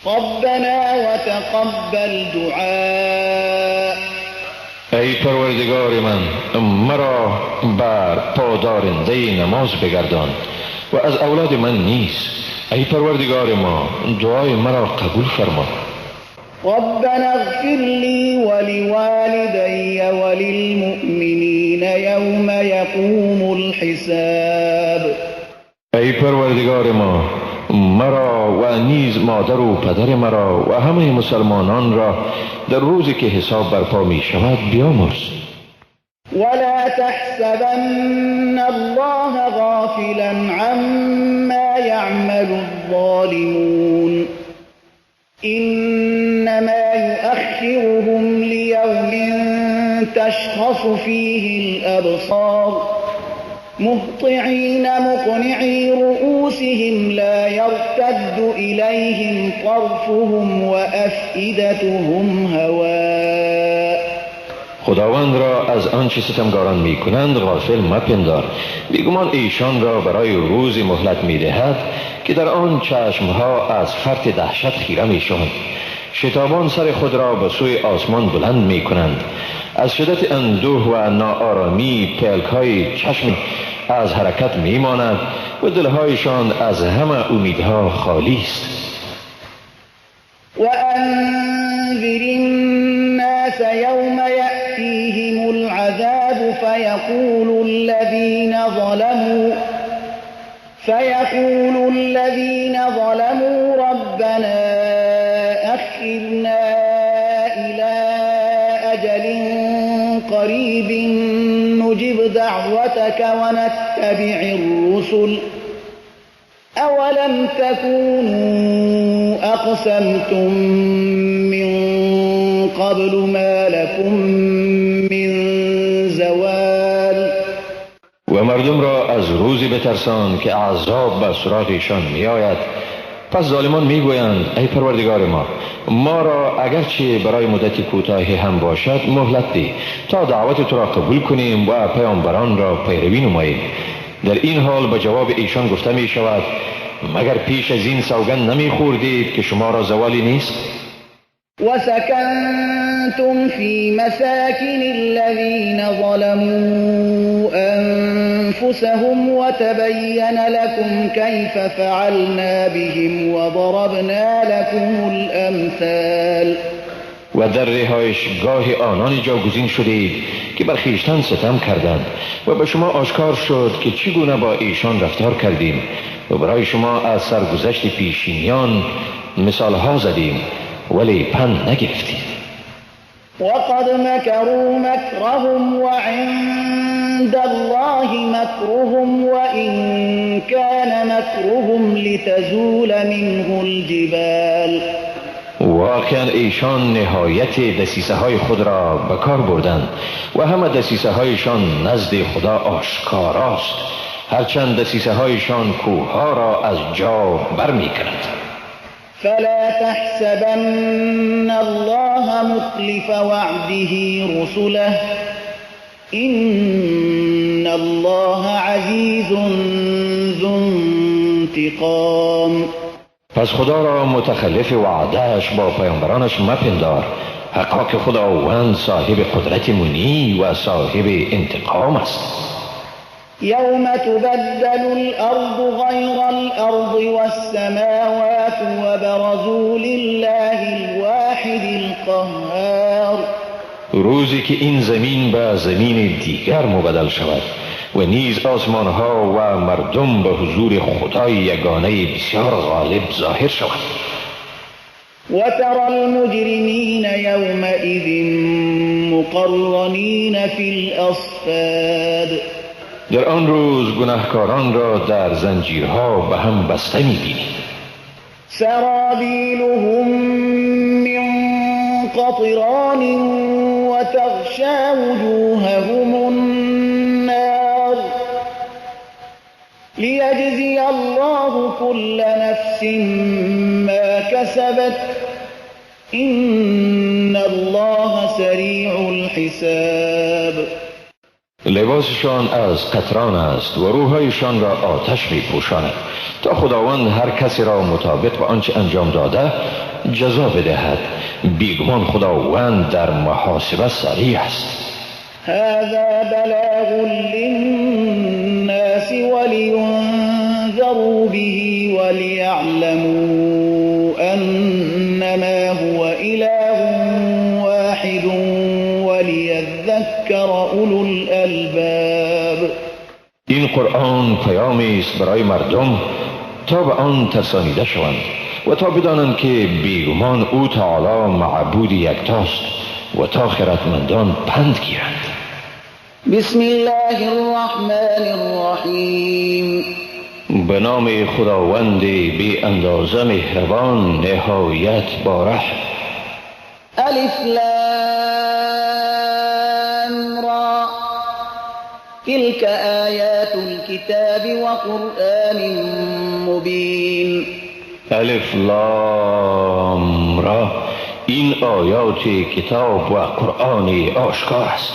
ربنا وتقبل دعاء. ای پروردگار من، مرا بر پادارنده نماز بگردان و از اولاد من نیز. ای پروردگار ما، دعای مرا قبول فرما. ربنا اغفر لي ولوالدي وللمؤمنين يوم يقوم الحساب. ای پروردگار ما، مرا و نیز مادر و پدر مرا و همه مسلمانان را در روزی که حساب برپا می شود بیامرز. ولا تحسبن الله غافلا عما يعمل الظالمون إنما يؤخرهم ليوم تشخص فيه الأبصار مهطعين مقنعي رؤوسهم لا يرتد إليهم طرفهم وأفئدتهم هواء. خداوند را از آنچه ستمگاران می کنند غافل مپندار. بیگمان ایشان را برای روز مهلت می دهد که در آن چشمها از فرط دهشت خیره می شوند. شتابان سر خود را به سوی آسمان بلند می کنند. از شدت اندوه و ناآرامی پلک‌های چشم از حرکت می ماند و دلهایشان از همه امیدها خالی است. وأنذر الناس يوم يأتيهم العذاب فيقول الذين ظلموا ربنا أخرنا إلى أجل قريب نجب دعوتك ونتبع الرسل أولم تكونوا أقسمتم من قبل ما لكم من زوال. و مردم را از روزی بترسان که عذاب به سراغشان می آید. پس ظالمان می گویند ای پروردگار ما، ما را اگرچه برای مدت کوتاهی هم باشد مهلت ده تا دعوت تو را قبول کنیم و پیامبران را پیروی نماییم. در این حال به جواب ایشان گفته می شود مگر پیش از این سوگند نمی خوردید که شما را زوالی نیست؟ وسكنتم في مساكن الذين ظلموا أنفسهم وتبين لكم كيف فعلنا بهم وضربنا لكم الأمثال. و در رهایشگاه آنان جاگزین شدید که بر خویشتن ستم کردند و به شما آشکار شد که چگونه با ایشان رفتار کردیم و برای شما از سرگذشت پیشینیان مثالها زدیم ولی پند نگرفتید. وقد مكروا مكرهم وعند الله مكرهم وإن كان مكرهم لتزول منه الجبال. واقعا ایشان نهایت دسیسه های خود را به کار بردند و همه دسیسه هایشان نزد خدا آشکاراست، هرچند دسیسه هایشان کوه را از جا برمی کند. فلا تحسبن الله مخلف وعده رسله إن الله عزيز ذو انتقام. پس خدا را متخلف وعدهش با پیامبرانش مپندار، حقا که خداوند صاحب قدرت منی و صاحب انتقام است. يوم تبدل الأرض غير الأرض والسماوات وبرزوا لله الواحد القهار. روزی که این زمین به زمین دیگر مبدل شود و نیز آسمان ها و مردم به حضور خدای یگانه بسیار غالب ظاهر شود. وترى المجرمين يومئذ مقرنین فی الأصفاد. در آن روز گناهکاران را در زنجیرها به هم بسته می‌بینی. سرابیلهم من قطران وتغشى وجوههم النار ليجزي الله كل نفس ما كسبت إن الله سریع الحساب. لباسشان از قطران است و روحایشان را آتش می پوشاند تا خداوند هر کسی را مطابق به آنچه انجام داده جزا بدهد. بیگمان خداوند در محاسبه سریع است. هذا بلاغ للناس ولینذروا به وليعلموا أنما هو إله واحد وليذكر أولو الألباب. این قرآن پیامی است برای مردم تا به آن ترسانیده شوند و تا بدانند که بیگمان او تعالی معبود یکتاست و تا خردمندان پند گیرند. بسم الله الرحمن الرحیم. به نام خداوند بی اندازه مهربان نهایت بارحم. الف لام را تلك آیات الكتاب وقرآن مبین. الف لام را، این آیات کتاب و قرآن آشکار است.